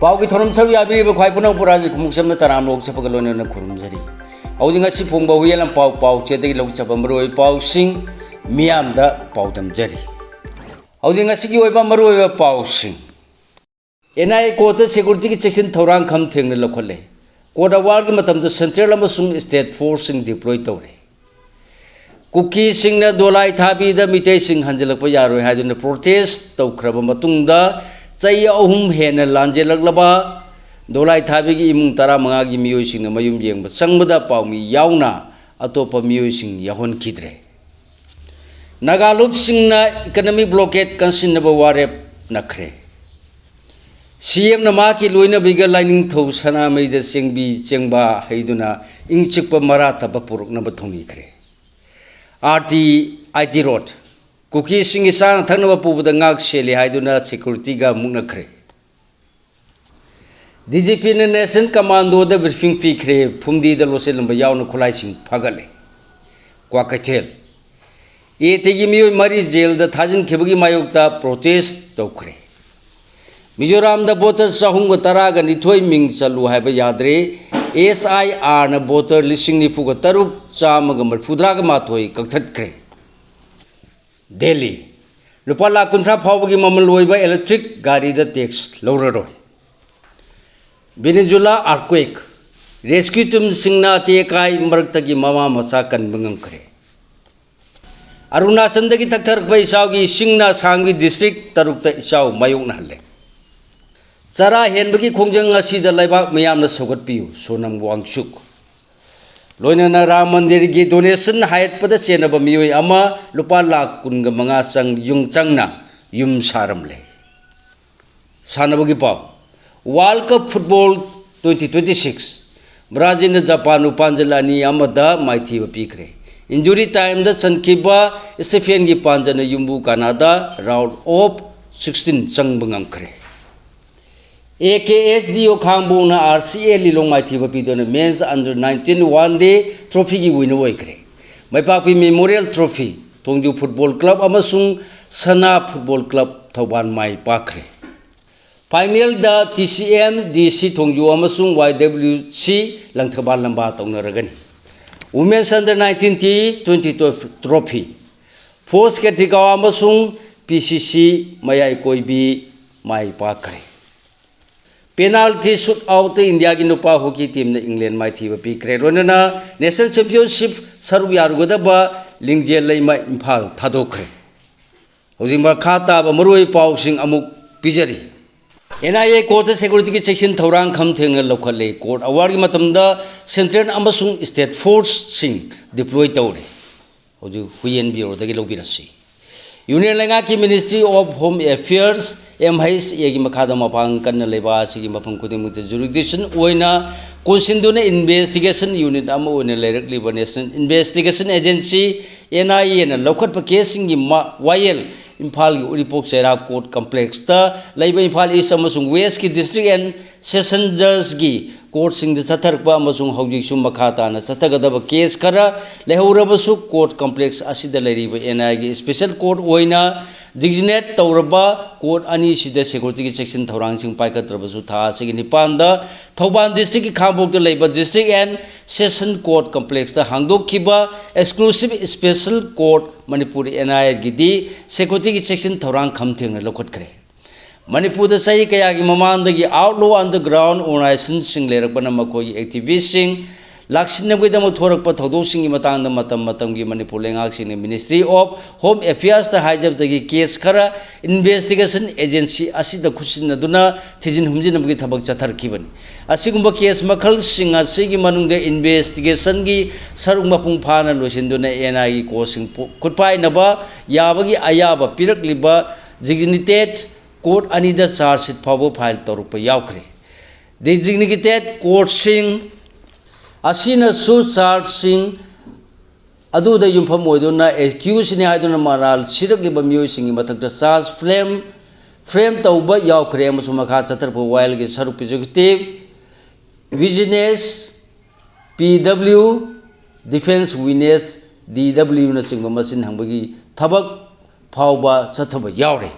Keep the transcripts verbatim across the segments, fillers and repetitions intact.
ꯄꯥꯎꯒꯤ ꯊꯧꯔꯝ ꯁꯔꯨꯛ ꯌꯥꯕꯤꯔꯤꯕ ꯈ꯭ꯋꯥꯏ ꯄꯨꯝꯅꯃꯛꯄꯨ ꯔꯥꯖ ꯈꯨꯃꯨꯛꯆꯝꯅ ꯇꯔꯥꯝꯅ ꯑꯣꯛꯆꯕꯒ ꯂꯣꯏꯅꯅ ꯈꯨꯔꯨꯝꯖꯔꯤ꯫ ꯍꯧꯖꯤꯛ ꯉꯁꯤ ꯐꯣꯡꯕ ꯍꯨꯏꯌꯦꯟ ꯂꯝꯄꯥꯎ ꯄꯥꯎꯆꯦꯗꯒꯤ ꯂꯧꯆꯠꯄ ꯃꯔꯨꯑꯣꯏꯕ ꯄꯥꯎꯁꯤꯡ ꯃꯤꯌꯥꯝꯗ ꯄꯥꯎꯗꯝꯖꯔꯤ꯫ ꯍꯧꯖꯤꯛ ꯉꯁꯤꯒꯤ ꯑꯣꯏꯕ ꯃꯔꯨꯑꯣꯏꯕ ꯄꯥꯎꯁꯤꯡ꯫ ꯑꯦꯟ ꯑꯥꯏ ꯑꯦ ꯀꯣꯔꯠꯇ ꯁꯦꯀ꯭ꯌꯨꯔꯤꯇꯤꯒꯤ ꯆꯦꯛꯁꯤꯟ ꯊꯧꯔꯥꯡ ꯈꯝ ꯊꯦꯡꯅ ꯂꯧꯈꯠꯂꯦ꯫ ꯀꯣꯔꯠ ꯑꯋꯥꯔꯒꯤ ꯃꯇꯝꯗ ꯁꯦꯟꯇ꯭ꯔꯦꯜ ꯑꯃꯁꯨꯡ ꯁ꯭ꯇꯦꯠ ꯐꯣꯔꯁꯁꯤꯡ ꯗꯤꯄ꯭ꯂꯣꯏ ꯇꯧꯔꯦ꯫ ꯀꯨꯀꯤꯁꯤꯡꯅ ꯗꯣꯂꯥꯏ ꯊꯥꯕꯤꯗ ꯃꯤꯇꯩꯁꯤꯡ ꯍꯟꯖꯤꯜꯂꯛꯄ ꯌꯥꯔꯣꯏ ꯍꯥꯏꯗꯨꯅ ꯄ꯭ꯔꯣꯇꯦꯁ ꯇꯧꯈ꯭ꯔꯕ ꯃꯇꯨꯡꯗ ꯆꯍꯤ ꯑꯍꯨꯝ ꯍꯦꯟꯅ ꯂꯥꯟꯖꯦꯜꯂꯛꯂꯕ ꯗꯣꯂꯥꯏ ꯊꯥꯕꯤꯒꯤ ꯏꯃꯨꯡ ꯇꯔꯥꯃꯉꯥꯒꯤ ꯃꯤꯑꯣꯏꯁꯤꯡꯅ ꯃꯌꯨꯝ ꯌꯦꯡꯕ ꯆꯪꯕꯗ ꯄꯥꯎꯃꯤ ꯌꯥꯎꯅ ꯑꯇꯣꯞꯄ ꯃꯤꯑꯣꯏꯁꯤꯡ ꯌꯥꯎꯍꯟꯈꯤꯗ꯭ꯔꯦ꯫ ꯅꯥꯒꯥ ꯂꯨꯞꯁꯤꯡꯅ ꯏꯀꯅꯃꯤꯛ ꯕ꯭ꯂꯣꯀꯦꯠ ꯀꯟꯁꯤꯟꯅꯕ ꯋꯥꯔꯦꯞ ꯅꯈ꯭ꯔꯦ꯫ ꯁꯤ ꯑꯦꯝꯅ ꯃꯍꯥꯛꯀꯤ ꯂꯣꯏꯅꯕꯤꯒ ꯂꯥꯏꯅꯤꯡꯊꯧ ꯁꯅꯥꯃꯍꯤꯗ ꯆꯦꯡꯕꯤ ꯆꯦꯡꯕꯥ ꯍꯩꯗꯨꯅ ꯏꯪ ꯆꯤꯛꯄ ꯃꯔꯥ ꯇꯞꯄ ꯄꯨꯔꯛꯅꯕ ꯊꯧꯅꯤꯈ꯭ꯔꯦ꯫ ꯑꯥꯔ ꯇꯤ ꯑꯥꯏ ꯇꯤ ꯔꯣꯗ, ꯀꯨꯀꯤꯁꯤꯡꯒꯤ ꯆꯥꯅ ꯊꯛꯅꯕ ꯄꯨꯕꯗ ꯉꯥꯛ ꯁꯦꯜꯂꯤ ꯍꯥꯏꯗꯨꯅ ꯁꯦꯀ꯭ꯌꯨꯔꯤꯇꯤꯒ ꯃꯨꯛꯅꯈ꯭ꯔꯦ꯫ ꯗꯤ ꯖꯤ ꯄꯤꯅ ꯅꯦꯁꯅꯦꯜ ꯀꯃꯥꯟꯗꯣꯗ ꯕ꯭ꯔꯤꯐꯤꯡ ꯄꯤꯈ꯭ꯔꯦ꯫ ꯐꯨꯝꯗꯤꯗ ꯂꯣꯠꯁꯤꯜꯂꯝꯕ ꯌꯥꯎꯅ ꯈꯨꯠꯂꯥꯏꯁꯤꯡ ꯐꯥꯒꯠꯂꯦ꯫ ꯀ꯭ꯋꯥꯀꯩꯊꯦꯜ, ꯑꯦ ꯇꯤꯒꯤ ꯃꯤꯑꯣꯏ ꯃꯔꯤ ꯖꯦꯜꯗ ꯊꯥꯖꯤꯟꯈꯤꯕꯒꯤ ꯃꯥꯌꯣꯛꯇ ꯄ꯭ꯔꯣꯇꯦꯁ ꯇꯧꯈ꯭ꯔꯦ꯫ ꯃꯤꯖꯣꯔꯥꯝꯗ ꯚꯣꯇꯔ ꯆꯍꯨꯝꯒ ꯇꯔꯥꯒ ꯅꯤꯊꯣꯏ ꯃꯤꯡ ꯆꯜꯂꯨ ꯍꯥꯏꯕ ꯌꯥꯗ꯭ꯔꯦ꯫ ꯑꯦꯁ ꯑꯥꯏ ꯑꯥꯔꯅ ꯚꯣꯇꯔ ꯂꯤꯁꯤꯡ ꯅꯤꯐꯨꯒ ꯇꯔꯨꯛ ꯆꯥꯝꯃꯒ ꯃꯔꯤꯐꯨꯇꯔꯥꯒ ꯃꯥꯊꯣꯏ ꯀꯛꯊꯠꯈ꯭ꯔꯦ꯫ ꯗꯦꯜꯂꯤ, ꯂꯨꯄꯥ ꯂꯥꯈ ꯀꯨꯟꯊ꯭ꯔꯥ ꯐꯥꯎꯕꯒꯤ ꯃꯃꯜ ꯑꯣꯏꯕ ꯏꯂꯦꯛꯇ꯭ꯔꯤꯛ ꯒꯥꯔꯤꯗ ꯇꯦꯛꯁ ꯂꯧꯔꯔꯣꯏ꯫ ꯚꯦꯅꯦꯖꯨꯂꯥ ꯑꯥꯔꯀ꯭ꯋꯦꯛ, ꯔꯦꯁꯀ꯭ꯌꯨ ꯇꯤꯝꯁꯤꯡꯅ ꯑꯇꯦꯛ ꯑꯀꯥꯏ ꯃꯔꯛꯇꯒꯤ ꯃꯃꯥ ꯃꯆꯥ ꯀꯟꯕ ꯉꯝꯈ꯭ꯔꯦ꯫ ꯑꯔꯨꯅꯥꯆꯜꯗꯒꯤ ꯊꯛꯊꯔꯛꯄ ꯏꯆꯥꯎꯒꯤ ꯏꯁꯤꯡꯅ ꯑꯁꯥꯝꯒꯤ ꯗꯤꯁꯇ꯭ꯔꯤꯛ ꯇꯔꯨꯛꯇ ꯏꯆꯥꯎ ꯃꯥꯌꯣꯛꯅꯍꯜꯂꯦ꯫ ꯆꯔꯥ ꯍꯦꯟꯕꯒꯤ ꯈꯣꯡꯖꯪ ꯑꯁꯤꯗ ꯂꯩꯕꯥꯛ ꯃꯤꯌꯥꯝꯅ ꯁꯧꯒꯠꯄꯤꯌꯨ, ꯁꯣꯅꯝ ꯋꯥꯡꯆꯨꯛ꯫ ꯂꯣꯏꯅꯅ ꯔꯥꯝ ꯃꯟꯗꯤꯔꯒꯤ ꯗꯣꯅꯦꯁꯟ ꯍꯥꯏꯒꯠꯄꯗ ꯆꯦꯟꯅꯕ ꯃꯤꯑꯣꯏ ꯑꯃ ꯂꯨꯄꯥ ꯂꯥꯈ ꯀꯨꯟꯒ ꯃꯉꯥ ꯆꯪ ꯌꯨꯝ ꯆꯪꯅ ꯌꯨꯝ ꯁꯥꯔꯝꯂꯦ꯫ ꯁꯥꯟꯅꯕꯒꯤ ꯄꯥꯎ꯫ World cup football twenty twenty six, ꯕ꯭ꯔꯥꯖꯤꯜꯅ ꯖꯄꯥꯟꯕꯨ ꯄꯥꯟꯖꯜ ꯑꯅꯤ ꯑꯃꯗ ꯃꯥꯏꯊꯤꯕ ꯄꯤꯈ꯭ꯔꯦ꯫ ꯏꯟꯖꯨꯔꯤ ꯇꯥꯏꯝꯗ ꯆꯟꯈꯤꯕ ꯁ꯭ꯇꯤꯐꯦꯟꯒꯤ ꯄꯥꯟꯖꯜꯅ ꯌꯨꯝꯕꯨ ꯀꯥꯅꯥꯗ ꯔꯥꯎꯟ ꯑꯣꯐ ꯁꯤꯛꯁꯇꯤꯟ ꯆꯪꯕ ꯉꯝꯈ꯭ꯔꯦ꯫ ꯑꯦ ꯀꯦ ꯑꯦꯁ ꯗꯤ ꯑꯣ ꯈꯥꯡꯕꯣꯡꯅ ꯑꯥꯔ ꯁꯤ ꯑꯦ ꯂꯤꯂꯣꯡ ꯃꯥꯏꯊꯤꯕ ꯄꯤꯗꯨꯅ men's under nineteen one day ꯇ꯭ꯔꯣꯐꯤꯒꯤ ꯋꯤꯅꯔ ꯑꯣꯏꯈ꯭ꯔꯦ꯫ ꯃꯥꯏꯄꯥꯛꯄꯤ memorial trophy, Thongju football club ꯑꯃꯁꯨꯡ ꯁꯅꯥ ꯐꯨꯠꯕꯣꯜ ꯀ꯭ꯂꯕ ꯊꯧꯕꯥꯜ ꯃꯥꯏ ꯄꯥꯛꯈ꯭ꯔꯦ꯫ Final ꯗ T C M, D C Thongju ꯑꯃꯁꯨꯡ Y W C ꯂꯪꯊꯕꯥꯜ ꯂꯝꯕꯥ ꯇꯧꯅꯔꯒꯅꯤ꯫ Women's Under nineteen T twenty trophy, Force Khedrigao ꯑꯃꯁꯨꯡ P C C ꯃꯌꯥꯏ ꯀꯣꯏꯕꯤ ꯃꯥꯏ ꯄꯥꯛꯈ꯭ꯔꯦ꯫ Penalty shootout ꯇ ꯏꯟꯗꯤꯌꯥꯒꯤ ꯅꯨꯄꯥ ꯍꯣꯀꯤ ꯇꯤꯝꯅ ꯏꯪꯂꯦꯟ ꯃꯥꯏꯊꯤꯕ ꯄꯤꯈ꯭ꯔꯦ꯫ ꯂꯣꯏꯅꯅ Nation Championship ꯁꯔꯨꯛ ꯌꯥꯔꯨꯒꯗꯕ ꯂꯤꯡꯖꯦꯜ ꯂꯩꯃ ꯏꯝꯐꯥꯜ ꯊꯥꯗꯣꯛꯈ꯭ꯔꯦ꯫ ꯍꯧꯖꯤꯛ ꯃꯈꯥ ꯇꯥꯕ ꯃꯔꯨꯑꯣꯏꯕ ꯄꯥꯎꯁꯤꯡ ꯑꯃꯨꯛ ꯄꯤꯖꯔꯤ꯫ N I A court ꯇ security ꯒꯤ ꯆꯦꯛꯁꯤꯟ ꯊꯧꯔꯥꯡ ꯈꯝ ꯊꯦꯡꯅ ꯂꯧꯈꯠꯂꯦ꯫ Court hour ꯒꯤ ꯃꯇꯝꯗ central ꯑꯃꯁꯨꯡ state force ꯁꯤꯡ deploy ꯇꯧꯔꯦ꯫ ꯍꯧꯖꯤꯛ ꯍꯨꯏꯌꯦꯟ ꯕ꯭ꯌꯨꯔꯣꯗꯒꯤ ꯂꯧꯕꯤꯔꯁꯤ꯫ Union ꯂꯩꯉꯥꯛꯀꯤ Ministry of Home Affairs, M H A ꯒꯤ ꯃꯈꯥꯗ ꯃꯄꯥꯡ ꯀꯟꯅ ꯂꯩꯕ ꯑꯁꯤꯒꯤ ꯃꯐꯝ ꯈꯨꯗꯤꯡꯃꯛꯇ jurisdiction ꯑꯣꯏꯅ ꯀꯣꯟꯁꯤꯟꯗꯨꯅ investigation unit ꯑꯃ ꯑꯣꯏꯅ ꯂꯩꯔꯛꯂꯤꯕ National Investigation Agency, N I A ꯅ ꯂꯧꯈꯠꯄ case ꯁꯤꯡꯒꯤ ꯃ-, ꯋꯥꯌꯦꯜ ꯏꯝꯐꯥꯜꯒꯤ ꯎꯔꯤꯄꯣꯛ ꯆꯩꯔꯥꯛ court complex ꯇ ꯂꯩꯕ ꯏꯝꯐꯥꯜ East ꯑꯃꯁꯨꯡ West ꯀꯤ district and session judge ꯒꯤ court ꯁꯤꯡꯗ ꯆꯠꯊꯔꯛꯄ ꯑꯃꯁꯨꯡ ꯍꯧꯖꯤꯛꯁꯨ ꯃꯈꯥ ꯇꯥꯅ ꯆꯠꯊꯒꯗꯕ case ꯈꯔ ꯂꯩꯍꯧꯔꯕꯁꯨ, court complex ꯑꯁꯤꯗ ꯂꯩꯔꯤꯕ N I A ꯒꯤ special court ꯑꯣꯏꯅ designate ꯇꯧꯔꯕ court ꯑꯅꯤꯁꯤꯗ security ꯒꯤ ꯆꯦꯛꯁꯤꯟ ꯊꯧꯔꯥꯡꯁꯤꯡ ꯄꯥꯏꯈꯠꯇ꯭ꯔꯕꯁꯨ, ꯊꯥ ꯑꯁꯤꯒꯤ ꯅꯤꯄꯥꯟꯗ ꯊꯧꯕꯥꯜ district ꯀꯤ ꯈꯥꯡꯉꯕꯣꯛꯇ ꯂꯩꯕ district and session court complex ꯇ ꯍꯥꯡꯗꯣꯛꯈꯤꯕ exclusive special court Manipur N I A ꯒꯤꯗꯤ security ꯒꯤ ꯆꯦꯛꯁꯤꯟ ꯊꯧꯔꯥꯡ ꯈꯝ ꯊꯦꯡꯅ ꯂꯧꯈꯠꯈ꯭ꯔꯦ꯫ ꯃꯅꯤꯄꯨꯔꯗ ꯆꯍꯤ ꯀꯌꯥꯒꯤ ꯃꯃꯥꯡꯗꯒꯤ outlaw underground organization ꯁꯤꯡ ꯂꯩꯔꯛꯄꯅ ꯃꯈꯣꯏꯒꯤ activist ꯁꯤꯡ ꯂꯥꯛꯁꯤꯟꯅꯕꯒꯤꯗꯃꯛ ꯊꯣꯔꯛꯄ ꯊꯧꯗꯣꯛꯁꯤꯡꯒꯤ ꯃꯇꯥꯡꯗ ꯃꯇꯝ ꯃꯇꯝꯒꯤ Manipur ꯂꯩꯉꯥꯛꯁꯤꯡꯅ Ministry of Home Affairs ꯇ ꯍꯥꯏꯖꯕꯗꯒꯤ case ꯈꯔ investigation agency ꯑꯁꯤꯗ ꯈꯨꯠꯁꯤꯟꯅꯗꯨꯅ ꯊꯤꯖꯤꯟ ꯍꯨꯝꯖꯤꯟꯅꯕꯒꯤ ꯊꯕꯛ ꯆꯠꯊꯔꯛꯈꯤꯕꯅꯤ꯫ ꯑꯁꯤꯒꯨꯝꯕ case ꯃꯈꯜꯁꯤꯡ ꯑꯁꯤꯒꯤ ꯃꯅꯨꯡꯗ investigation ꯒꯤ ꯁꯔꯨꯛ ꯃꯄꯨꯡ ꯐꯥꯅ ꯂꯣꯏꯁꯤꯟꯗꯨꯅ N I A ꯒꯤ court ꯁꯤꯡ ꯄꯨ-, ꯈꯨꯠꯄꯥꯏꯅꯕ ꯌꯥꯕꯒꯤ ꯑꯌꯥꯕ ꯄꯤꯔꯛꯂꯤꯕ designated court ꯑꯅꯤꯗ charge sheet ꯐꯥꯎꯕ file ꯇꯧꯔꯛꯄ ꯌꯥꯎꯈ꯭ꯔꯦ꯫ Designated court ꯁꯤꯡ ꯑꯁꯤꯅꯁꯨ charge ꯁꯤꯡ ꯑꯗꯨꯗ ꯌꯨꯝꯐꯝ ꯑꯣꯏꯗꯨꯅ accused ꯅꯤ ꯍꯥꯏꯗꯨꯅ ꯃꯔꯥꯜ ꯁꯤꯔꯛꯂꯤꯕ ꯃꯤꯑꯣꯏꯁꯤꯡꯒꯤ ꯃꯊꯛꯇ charge frame, frame ꯇꯧꯕ ꯌꯥꯎꯈ꯭ꯔꯦ ꯑꯃꯁꯨꯡ ꯃꯈꯥ ꯆꯠꯊꯔꯛꯄ ꯋꯥꯌꯦꯜꯒꯤ ꯁꯔꯨꯛ prejudicative, vexatious, P W, defense witness, D W ꯅꯆꯤꯡꯕ ꯃꯁꯤꯟ ꯍꯪꯕꯒꯤ ꯊꯕꯛ ꯐꯥꯎꯕ ꯆꯠꯊꯕ ꯌꯥꯎꯔꯦ꯫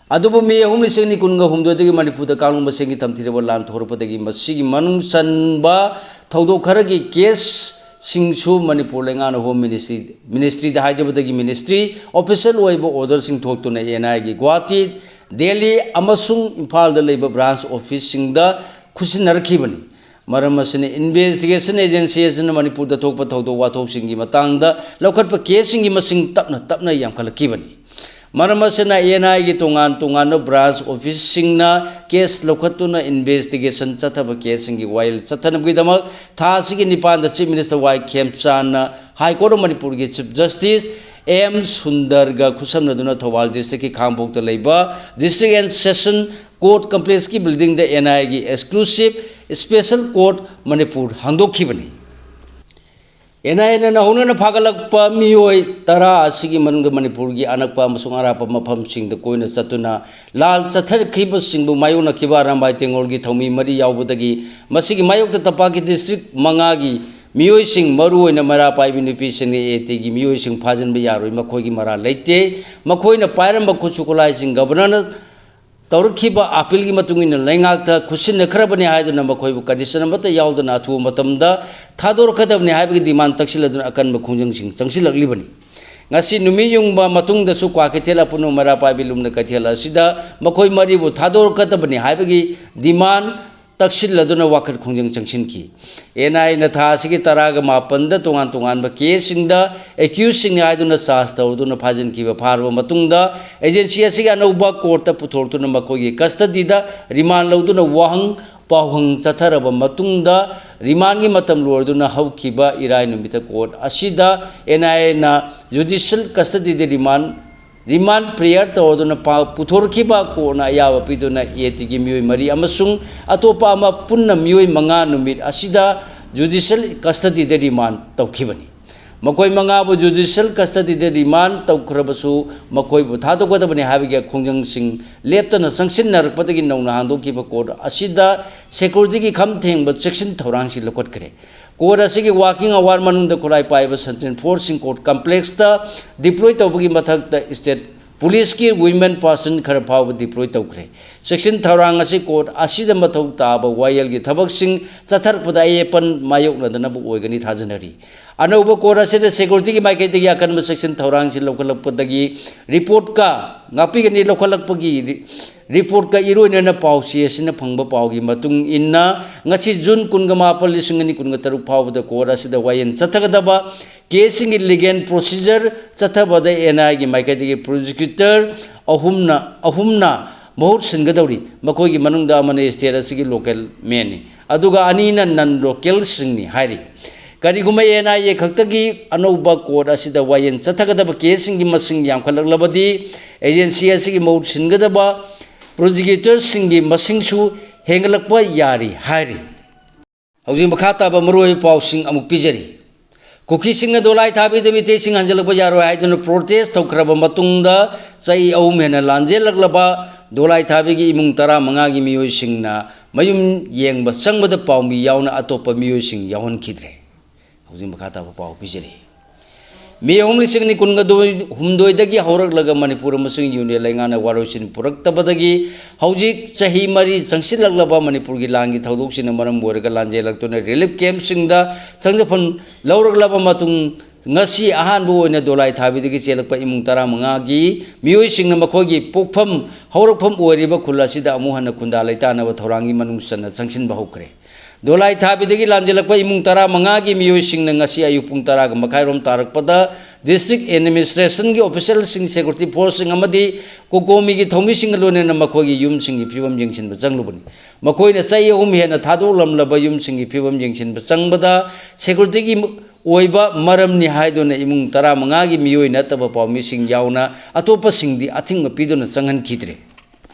ꯑꯗꯨꯕꯨ ꯃꯦ ꯑꯍꯨꯝ, ꯂꯤꯁꯤꯡ ꯑꯅꯤ ꯀꯨꯟꯒ ꯍꯨꯝꯗꯣꯏꯗꯒꯤ ꯃꯅꯤꯄꯨꯔꯗ ꯀꯥꯡꯂꯨꯞ ꯃꯁꯦꯟꯒꯤ ꯇꯝꯊꯤꯔꯕ ꯂꯥꯟ ꯊꯣꯛꯂꯛꯄꯗꯒꯤ ꯃꯁꯤꯒꯤ ꯃꯅꯨꯡ ꯆꯟꯕ ꯊꯧꯗꯣꯛ ꯈꯔꯒꯤ ꯀꯦꯁꯁꯤꯡꯁꯨ ꯃꯅꯤꯄꯨꯔ ꯂꯩꯉꯥꯛꯅ ꯍꯣꯝ ꯃꯤꯅꯤꯁꯇ꯭ꯔꯤ, ꯃꯤꯅꯤꯁꯇ꯭ꯔꯤꯗ ꯍꯥꯏꯖꯕꯗꯒꯤ ꯃꯤꯅꯤꯁꯇ꯭ꯔꯤ ꯑꯣꯐꯤꯁꯤꯌꯦꯜ ꯑꯣꯏꯕ ꯑꯣꯔꯗꯔꯁꯤꯡ ꯊꯣꯛꯇꯨꯅ ꯑꯦꯟ ꯑꯥꯏ ꯑꯦꯒꯤ ꯒꯨꯋꯥꯍꯥꯇꯤ, ꯗꯦꯜꯂꯤ ꯑꯃꯁꯨꯡ ꯏꯝꯐꯥꯜꯗ ꯂꯩꯕ ꯕ꯭ꯔꯥꯟꯁ ꯑꯣꯐꯤꯁꯁꯤꯡꯗ ꯈꯨꯠꯁꯤꯟꯅꯔꯛꯈꯤꯕꯅꯤ꯫ ꯃꯔꯝ ꯑꯁꯤꯅ ꯏꯟꯚꯦꯁꯇꯤꯒꯦꯁꯟ ꯑꯦꯖꯦꯟꯁꯤ ꯑꯁꯤꯅ ꯃꯅꯤꯄꯨꯔꯗ ꯊꯣꯛꯄ ꯊꯧꯗꯣꯛ ꯋꯥꯊꯣꯛꯁꯤꯡꯒꯤ ꯃꯇꯥꯡꯗ ꯂꯧꯈꯠꯄ ꯀꯦꯁꯁꯤꯡꯒꯤ ꯃꯁꯤꯡ ꯇꯞꯅ ꯇꯞꯅ ꯌꯥꯝꯈꯠꯂꯛꯈꯤꯕꯅꯤ꯫ ꯃꯔꯝ ꯑꯁꯤꯅ ꯑꯦꯟ ꯑꯥꯏ ꯑꯦꯒꯤ ꯇꯣꯉꯥꯟ ꯇꯣꯉꯥꯟꯕ ꯕ꯭ꯔꯥꯟꯁ ꯑꯣꯐꯤꯁꯁꯤꯡꯅ ꯀꯦꯁ ꯂꯧꯈꯠꯇꯨꯅ ꯏꯟꯚꯦꯁꯇꯤꯒꯦꯁꯟ ꯆꯠꯊꯕ ꯀꯦꯁꯁꯤꯡꯒꯤ ꯋꯥꯌꯦꯜ ꯆꯠꯊꯅꯕꯒꯤꯗꯃꯛ ꯊꯥ ꯑꯁꯤꯒꯤ ꯅꯤꯄꯥꯟꯗ ꯆꯤꯐ ꯃꯤꯅꯤꯁꯇꯔ ꯋꯥꯏ ꯈꯦꯝꯆꯥꯟꯅ ꯍꯥꯏ ꯀꯣꯔꯠ ꯑꯣꯐ ꯃꯅꯤꯄꯨꯔꯒꯤ ꯆꯤꯐ ꯖꯁꯇꯤꯁ ꯑꯦꯝ ꯁꯨꯟꯗꯔꯒ ꯈꯨꯠꯁꯝꯅꯗꯨꯅ ꯊꯧꯕꯥꯜ ꯗꯤꯁꯇ꯭ꯔꯤꯛꯀꯤ ꯈꯥꯉꯕꯣꯛꯇ ꯂꯩꯕ ꯗꯤꯁꯇ꯭ꯔꯤꯛ ꯑꯦꯟ ꯁꯦꯁꯟ ꯀꯣꯔꯠ ꯀꯝꯄ꯭ꯂꯦꯛꯁꯀꯤ ꯕꯤꯜꯗꯤꯡꯗ ꯑꯦꯟ ꯑꯥꯏ ꯑꯦꯒꯤ ꯑꯦꯛꯁꯀ꯭ꯂꯨꯁꯤꯞ ꯁ꯭ꯄꯦꯁꯦꯜ ꯀꯣꯔꯠ ꯃꯅꯤꯄꯨꯔ ꯍꯥꯡꯗꯣꯛꯈꯤꯕꯅꯤ꯫ ꯑꯦꯟ ꯑꯥꯏ ꯑꯦꯅ ꯅꯧꯍꯧꯅꯅ ꯐꯥꯒꯠꯂꯛꯄ ꯃꯤꯑꯣꯏ ꯇꯔꯥ ꯑꯁꯤꯒꯤ ꯃꯅꯨꯡꯗ ꯃꯅꯤꯄꯨꯔꯒꯤ ꯑꯅꯛꯄ ꯑꯃꯁꯨꯡ ꯑꯔꯥꯞꯄ ꯃꯐꯝꯁꯤꯡꯗ ꯀꯣꯏꯅ ꯆꯠꯇꯨꯅ ꯂꯥꯜ ꯆꯠꯊꯔꯛꯈꯤꯕꯁꯤꯡꯕꯨ ꯃꯥꯌꯣꯛꯅꯈꯤꯕ ꯑꯔꯥꯝꯕꯥꯏ ꯇꯦꯡꯒꯣꯜꯒꯤ ꯊꯧꯃꯤ ꯃꯔꯤ ꯌꯥꯎꯕꯗꯒꯤ ꯃꯁꯤꯒꯤ ꯃꯥꯌꯣꯛꯇ ꯇꯝꯄꯥꯛꯀꯤ ꯗꯤꯁꯇ꯭ꯔꯤꯛ ꯃꯉꯥꯒꯤ ꯃꯤꯑꯣꯏꯁꯤꯡ, ꯃꯔꯨꯑꯣꯏꯅ ꯃꯩꯔꯥ ꯄꯥꯏꯕꯤ ꯅꯨꯄꯤꯁꯤꯡꯅ ꯑꯦ ꯇꯤꯒꯤ ꯃꯤꯑꯣꯏꯁꯤꯡ ꯐꯥꯖꯤꯟꯕ ꯌꯥꯔꯣꯏ, ꯃꯈꯣꯏꯒꯤ ꯃꯔꯥꯜ ꯂꯩꯇꯦ, ꯃꯈꯣꯏꯅ ꯄꯥꯏꯔꯝꯕ ꯈꯨꯠꯁꯨ ꯈꯨꯠꯂꯥꯏꯁꯤꯡ ꯒꯕꯔꯅꯔꯅ ꯇꯧꯔꯛꯈꯤꯕ ꯑꯥꯄꯤꯜꯒꯤ ꯃꯇꯨꯡ ꯏꯟꯅ ꯂꯩꯉꯥꯛꯇ ꯈꯨꯠꯁꯤꯟꯅꯈ꯭ꯔꯕꯅꯤ ꯍꯥꯏꯗꯨꯅ ꯃꯈꯣꯏꯕꯨ ꯀꯟꯗꯤꯁꯟ ꯑꯃꯠꯇ ꯌꯥꯎꯗꯅ ꯑꯊꯨꯕ ꯃꯇꯝꯗ ꯊꯥꯗꯣꯔꯛꯀꯗꯕꯅꯤ ꯍꯥꯏꯕꯒꯤ ꯗꯤꯃꯥꯟ ꯇꯛꯁꯤꯜꯂꯗꯨꯅ ꯑꯀꯟꯕ ꯈꯣꯡꯖꯪꯁꯤꯡ ꯆꯪꯁꯤꯜꯂꯛꯂꯤꯕꯅꯤ꯫ ꯉꯁꯤ ꯅꯨꯃꯤꯠ ꯌꯨꯡꯕ ꯃꯇꯨꯡꯗꯁꯨ ꯀ꯭ꯋꯥꯀꯩꯊꯦꯜ ꯑꯄꯨꯟꯕ ꯃꯩꯔꯥ ꯄꯥꯏꯕꯤ ꯂꯨꯝꯅ ꯀꯩꯊꯦꯜ ꯑꯁꯤꯗ ꯃꯈꯣꯏ ꯃꯔꯤꯕꯨ ꯊꯥꯗꯣꯔꯛꯀꯗꯕꯅꯤ ꯍꯥꯏꯕꯒꯤ ꯗꯤꯃꯥꯟ ꯇꯛꯁꯤꯜꯂꯗꯨꯅ ꯋꯥꯀꯠ ꯈꯣꯡꯖꯪ ꯆꯪꯁꯤꯟꯈꯤ꯫ ꯑꯦꯟ ꯑꯥꯏ ꯑꯦꯅ ꯊꯥ ꯑꯁꯤꯒꯤ ꯇꯔꯥꯒ ꯃꯥꯄꯟꯗ ꯇꯣꯉꯥꯟ ꯇꯣꯉꯥꯟꯕ ꯀꯦꯁꯁꯤꯡꯗ ꯑꯦꯀ꯭ꯌꯨꯁꯁꯤꯡꯅꯤ ꯍꯥꯏꯗꯨꯅ ꯆꯥꯔꯖ ꯇꯧꯗꯨꯅ ꯐꯥꯖꯤꯟꯈꯤꯕ ꯐꯥꯔꯕ ꯃꯇꯨꯡꯗ ꯑꯦꯖꯦꯟꯁꯤ ꯑꯁꯤꯒꯤ ꯑꯅꯧꯕ ꯀꯣꯔꯠꯇ ꯄꯨꯊꯣꯔꯛꯇꯨꯅ ꯃꯈꯣꯏꯒꯤ ꯀꯁꯇꯗꯤꯗ ꯔꯤꯃꯥꯟ ꯂꯧꯗꯨꯅ ꯋꯥꯍꯪ ꯄꯥꯎꯍꯪ ꯆꯠꯊꯔꯕ ꯃꯇꯨꯡꯗ ꯔꯤꯃꯥꯟꯒꯤ ꯃꯇꯝ ꯂꯣꯏꯔꯗꯨꯅ ꯍꯧꯈꯤꯕ ꯏꯔꯥꯏ ꯅꯨꯃꯤꯠꯇ ꯀꯣꯔꯠ ꯑꯁꯤꯗ ꯑꯦꯟ ꯑꯥꯏ ꯑꯦꯅ ꯖꯨꯗꯤꯁꯤꯌꯦꯜ ꯀꯁꯇꯗꯤꯗ ꯔꯤꯃꯥꯟ ꯔꯤꯃꯥꯟ ꯄ꯭ꯔꯦꯌꯔ ꯇꯧꯔꯗꯨꯅ ꯄꯥ-, ꯄꯨꯊꯣꯔꯛꯈꯤꯕ ꯀꯣꯔꯠꯅ ꯑꯌꯥꯕ ꯄꯤꯗꯨꯅ ꯑꯦ ꯇꯤꯒꯤ ꯃꯤꯑꯣꯏ ꯃꯔꯤ ꯑꯃꯁꯨꯡ ꯑꯇꯣꯞꯄ ꯑꯃ ꯄꯨꯟꯅ ꯃꯤꯑꯣꯏ ꯃꯉꯥ ꯅꯨꯃꯤꯠ ꯑꯁꯤꯗ ꯖꯨꯗꯤꯁꯤꯌꯦꯜ ꯀꯁꯇꯗꯤꯗ ꯔꯤꯃꯥꯟ ꯇꯧꯈꯤꯕꯅꯤ꯫ ꯃꯈꯣꯏ ꯃꯉꯥꯕꯨ ꯖꯨꯗꯤꯁꯤꯌꯦꯜ ꯀꯁꯇꯗꯤꯗ ꯔꯤꯃꯥꯟ ꯇꯧꯈ꯭ꯔꯕꯁꯨ ꯃꯈꯣꯏꯕꯨ ꯊꯥꯗꯣꯛꯀꯗꯕꯅꯤ ꯍꯥꯏꯕꯒꯤ ꯈꯣꯡꯖꯪꯁꯤꯡ ꯂꯦꯞꯇꯅ ꯆꯪꯁꯤꯟꯅꯔꯛꯄꯗꯒꯤ ꯅꯧꯅ ꯍꯥꯡꯗꯣꯛꯈꯤꯕ ꯀꯣꯔꯠ ꯑꯁꯤꯗ ꯁꯦꯀ꯭ꯌꯨꯔꯤꯇꯤꯒꯤ ꯈꯝ ꯊꯦꯡꯕ ꯆꯦꯛꯁꯤꯟ ꯊꯧꯔꯥꯡꯁꯤꯡ ꯂꯧꯈꯠꯈ꯭ꯔꯦ꯫ ꯀꯣꯔꯠ ꯑꯁꯤꯒꯤ ꯋꯥꯀꯤꯡ ꯑꯋꯥꯔ ꯃꯅꯨꯡꯗ ꯈꯨꯠꯂꯥꯏ ꯄꯥꯏꯕ ꯁꯟꯇ꯭ꯔꯦꯟ ꯐꯣꯔꯁꯁꯤꯡ ꯀꯣꯔꯠ ꯀꯝꯄ꯭ꯂꯦꯛꯁꯇ ꯗꯤꯄ꯭ꯂꯣꯏ ꯇꯧꯕꯒꯤ ꯃꯊꯛꯇ ꯁ꯭ꯇꯦꯠ ꯄꯨꯂꯤꯁꯀꯤ ꯋꯤꯃꯦꯟ ꯄꯥꯔꯁꯟ ꯈꯔ ꯐꯥꯎꯕ ꯗꯤꯄ꯭ꯂꯣꯏ ꯇꯧꯈ꯭ꯔꯦ꯫ ꯆꯦꯛꯁꯤꯟ ꯊꯧꯔꯥꯡ ꯑꯁꯤ ꯀꯣꯔꯠ ꯑꯁꯤꯗ ꯃꯊꯧ ꯇꯥꯕ ꯋꯥꯌꯦꯜꯒꯤ ꯊꯕꯛꯁꯤꯡ ꯆꯠꯊꯔꯛꯄꯗ ꯑꯌꯦꯠꯄꯟ ꯃꯥꯌꯣꯛꯅꯗꯅꯕ ꯑꯣꯏꯒꯅꯤ ꯊꯥꯖꯅꯔꯤ꯫ ꯑꯅꯧꯕ ꯀꯣꯔꯠ ꯑꯁꯤꯗ ꯁꯦꯀ꯭ꯌꯨꯔꯤꯇꯤꯒꯤ ꯃꯥꯏꯀꯩꯗꯒꯤ ꯑꯀꯟꯕ ꯆꯦꯛꯁꯤꯟ ꯊꯧꯔꯥꯡꯁꯤ ꯂꯧꯈꯠꯂꯛꯄꯗꯒꯤ ꯔꯤꯄꯣꯔꯠꯀ ꯉꯥꯛꯄꯤꯒꯅꯤ꯫ ꯂꯧꯈꯠꯂꯛꯄꯒꯤ ꯔꯤ-, ꯔꯤꯄꯣꯔꯠꯀ ꯏꯔꯣꯏꯅꯅ ꯄꯥꯎꯆꯦ ꯑꯁꯤꯅ ꯐꯪꯕ ꯄꯥꯎꯒꯤ ꯃꯇꯨꯡ ꯏꯟꯅ, ꯉꯁꯤ ꯖꯨꯟ ꯀꯨꯟꯒ ꯃꯥꯄꯟ, ꯂꯤꯁꯤꯡ ꯑꯅꯤ ꯀꯨꯟꯒ ꯇꯔꯨꯛ ꯐꯥꯎꯕꯗ ꯀꯣꯔꯠ ꯑꯁꯤꯗ ꯋꯥꯌꯦꯜ ꯆꯠꯊꯒꯗꯕ ꯀꯦꯁꯁꯤꯡꯒꯤ ꯂꯤꯒꯦꯜ ꯄ꯭ꯔꯣꯁꯤꯖꯔ ꯆꯠꯊꯕꯗ ꯑꯦꯟ ꯑꯥꯏꯒꯤ ꯃꯥꯏꯀꯩꯗꯒꯤ ꯄ꯭ꯔꯣꯁꯤꯀ꯭ꯌꯨꯇꯔ ꯑꯍꯨꯝꯅ, ꯑꯍꯨꯝꯅ ꯃꯍꯨꯠ ꯁꯤꯟꯒꯗꯧꯔꯤ꯫ ꯃꯈꯣꯏꯒꯤ ꯃꯅꯨꯡꯗ ꯑꯃꯅ ꯁ꯭ꯇꯦꯠ ꯑꯁꯤꯒꯤ ꯂꯣꯀꯦꯜ ꯃꯦꯟꯅꯤ, ꯑꯗꯨꯒ ꯑꯅꯤꯅ ꯅꯟ ꯂꯣꯀꯦꯜꯁꯤꯡꯅꯤ ꯍꯥꯏꯔꯤ꯫ ꯀꯔꯤꯒꯨꯝꯕ ꯑꯦꯟ ꯑꯥꯏ ꯑꯦ ꯈꯛꯇꯒꯤ ꯑꯅꯧꯕ ꯀꯣꯔꯠ ꯑꯁꯤꯗ ꯋꯥꯌꯦꯜ ꯆꯠꯊꯒꯗꯕ ꯀꯦꯁꯁꯤꯡꯒꯤ ꯃꯁꯤꯡ ꯌꯥꯝꯈꯠꯂꯛꯂꯕꯗꯤ, ꯑꯦꯖꯦꯟꯁꯤ ꯑꯁꯤꯒꯤ ꯃꯍꯨꯠ ꯁꯤꯟꯒꯗꯕ ꯄ꯭ꯔꯣꯁꯤꯀ꯭ꯌꯨꯇꯔꯁꯤꯡꯒꯤ ꯃꯁꯤꯡꯁꯨ ꯍꯦꯟꯒꯠꯂꯛꯄ ꯌꯥꯔꯤ ꯍꯥꯏꯔꯤ꯫ ꯍꯧꯖꯤꯛ ꯃꯈꯥ ꯇꯥꯕ ꯃꯔꯨꯑꯣꯏꯕ ꯄꯥꯎꯁꯤꯡ ꯑꯃꯨꯛ ꯄꯤꯖꯔꯤ꯫ ꯀꯨꯀꯤꯁꯤꯡꯅ ꯗꯣꯂꯥꯏ ꯊꯥꯕꯤꯗ ꯃꯤꯇꯩꯁꯤꯡ ꯍꯟꯖꯤꯜꯂꯛꯄ ꯌꯥꯔꯣꯏ ꯍꯥꯏꯗꯨꯅ ꯄ꯭ꯔꯣꯇꯦꯁ ꯇꯧꯈ꯭ꯔꯕ ꯃꯇꯨꯡꯗ, ꯆꯍꯤ ꯑꯍꯨꯝ ꯍꯦꯟꯅ ꯂꯥꯟꯖꯦꯜꯂꯛꯂꯕ ꯗꯣꯂꯥꯏ ꯊꯥꯕꯤꯒꯤ ꯏꯃꯨꯡ ꯇꯔꯥꯃꯉꯥꯒꯤ ꯃꯤꯑꯣꯏꯁꯤꯡꯅ ꯃꯌꯨꯝ ꯌꯦꯡꯕ ꯆꯪꯕꯗ ꯄꯥꯎꯃꯤ ꯌꯥꯎꯅ ꯑꯇꯣꯞꯄ ꯃꯤꯑꯣꯏꯁꯤꯡ ꯌꯥꯎꯍꯟꯈꯤꯗ꯭ꯔꯦ꯫ ꯍꯧꯖꯤꯛ ꯃꯈꯥ ꯇꯥꯕ ꯄꯥꯎ ꯄꯤꯖꯔꯤ꯫ ꯃꯦ ꯑꯍꯨꯝ, ꯂꯤꯁꯤꯡ ꯑꯅꯤ ꯀꯨꯟꯒ ꯍꯨꯝꯗꯣꯏꯗꯒꯤ ꯍꯧꯔꯛꯂꯒ ꯃꯅꯤꯄꯨꯔ ꯑꯃꯁꯨꯡ ꯌꯨꯅꯤꯌꯟ ꯂꯩꯉꯥꯛꯅ ꯋꯥꯔꯣꯏꯁꯤꯟ ꯄꯨꯔꯛꯇꯕꯗꯒꯤ ꯍꯧꯖꯤꯛ ꯆꯍꯤ ꯃꯔꯤ ꯆꯪꯁꯤꯜꯂꯛꯂꯕ ꯃꯅꯤꯄꯨꯔꯒꯤ ꯂꯥꯟꯒꯤ ꯊꯧꯗꯣꯛꯁꯤꯡꯅ ꯃꯔꯝ ꯑꯣꯏꯔꯒ ꯂꯥꯟꯖꯦꯜꯂꯛꯇꯨꯅ ꯔꯤꯂꯤꯐ ꯀꯦꯝꯞꯁꯤꯡꯗ ꯆꯪꯖꯐꯝ ꯂꯧꯔꯛꯂꯕ ꯃꯇꯨꯡ, ꯉꯁꯤ ꯑꯍꯥꯟꯕ ꯑꯣꯏꯅ ꯗꯣꯂꯥꯏ ꯊꯥꯕꯤꯗꯒꯤ ꯆꯦꯜꯂꯛꯄ ꯏꯃꯨꯡ ꯇꯔꯥꯃꯉꯥꯒꯤ ꯃꯤꯑꯣꯏꯁꯤꯡꯅ ꯃꯈꯣꯏꯒꯤ ꯄꯣꯛꯐꯝ ꯍꯧꯔꯛꯐꯝ ꯑꯣꯏꯔꯤꯕ ꯈꯨꯜ ꯑꯁꯤꯗ ꯑꯃꯨꯛ ꯍꯟꯅ ꯈꯨꯟꯗꯥ ꯂꯩꯇꯥꯅꯕ ꯊꯧꯔꯥꯡꯒꯤ ꯃꯅꯨꯡ ꯆꯟꯅ ꯆꯪꯁꯤꯟꯕ ꯍꯧꯈ꯭ꯔꯦ꯫ ꯗꯣꯂꯥꯏ ꯊꯥꯕꯤꯗꯒꯤ ꯂꯥꯟꯖꯦꯜꯂꯛꯄ ꯏꯃꯨꯡ ꯇꯔꯥꯃꯉꯥꯒꯤ ꯃꯤꯑꯣꯏꯁꯤꯡꯅ ꯉꯁꯤ ꯑꯌꯨꯛ ꯄꯨꯡ ꯇꯔꯥꯒ ꯃꯈꯥꯏꯔꯣꯝ ꯇꯥꯔꯛꯄꯗ ꯗꯤꯁꯇ꯭ꯔꯤꯛ ꯑꯦꯗꯃꯤꯅꯤꯁꯇ꯭ꯔꯦꯁꯟꯒꯤ ꯑꯣꯐꯤꯁꯤꯌꯦꯜꯁꯤꯡ, ꯁꯦꯀ꯭ꯌꯨꯔꯤꯇꯤ ꯐꯣꯔꯁꯁꯤꯡ ꯑꯃꯗꯤ ꯀꯣꯀꯣꯃꯤꯒꯤ ꯊꯧꯃꯤꯁꯤꯡꯒ ꯂꯣꯏꯅꯅ ꯃꯈꯣꯏꯒꯤ ꯌꯨꯝꯁꯤꯡꯒꯤ ꯐꯤꯕꯝ ꯌꯦꯡꯁꯤꯟꯕ ꯆꯪꯂꯨꯕꯅꯤ꯫ ꯃꯈꯣꯏꯅ ꯆꯍꯤ ꯑꯍꯨꯝ ꯍꯦꯟꯅ ꯊꯥꯗꯣꯛꯂꯝꯂꯕ ꯌꯨꯝꯁꯤꯡꯒꯤ ꯐꯤꯕꯝ ꯌꯦꯡꯁꯤꯟꯕ ꯆꯪꯕꯗ ꯁꯦꯀ꯭ꯌꯨꯔꯤꯇꯤꯒꯤ ꯑꯣꯏꯕ ꯃꯔꯝꯅꯤ ꯍꯥꯏꯗꯨꯅ ꯏꯃꯨꯡ ꯇꯔꯥꯃꯉꯥꯒꯤ ꯃꯤꯑꯣꯏ ꯅꯠꯇꯕ ꯄꯥꯎꯃꯤꯁꯤꯡ ꯌꯥꯎꯅ ꯑꯇꯣꯞꯄꯁꯤꯡꯗꯤ ꯑꯊꯤꯡꯕ ꯄꯤꯗꯨꯅ ꯆꯪꯍꯟꯈꯤꯗ꯭ꯔꯦ꯫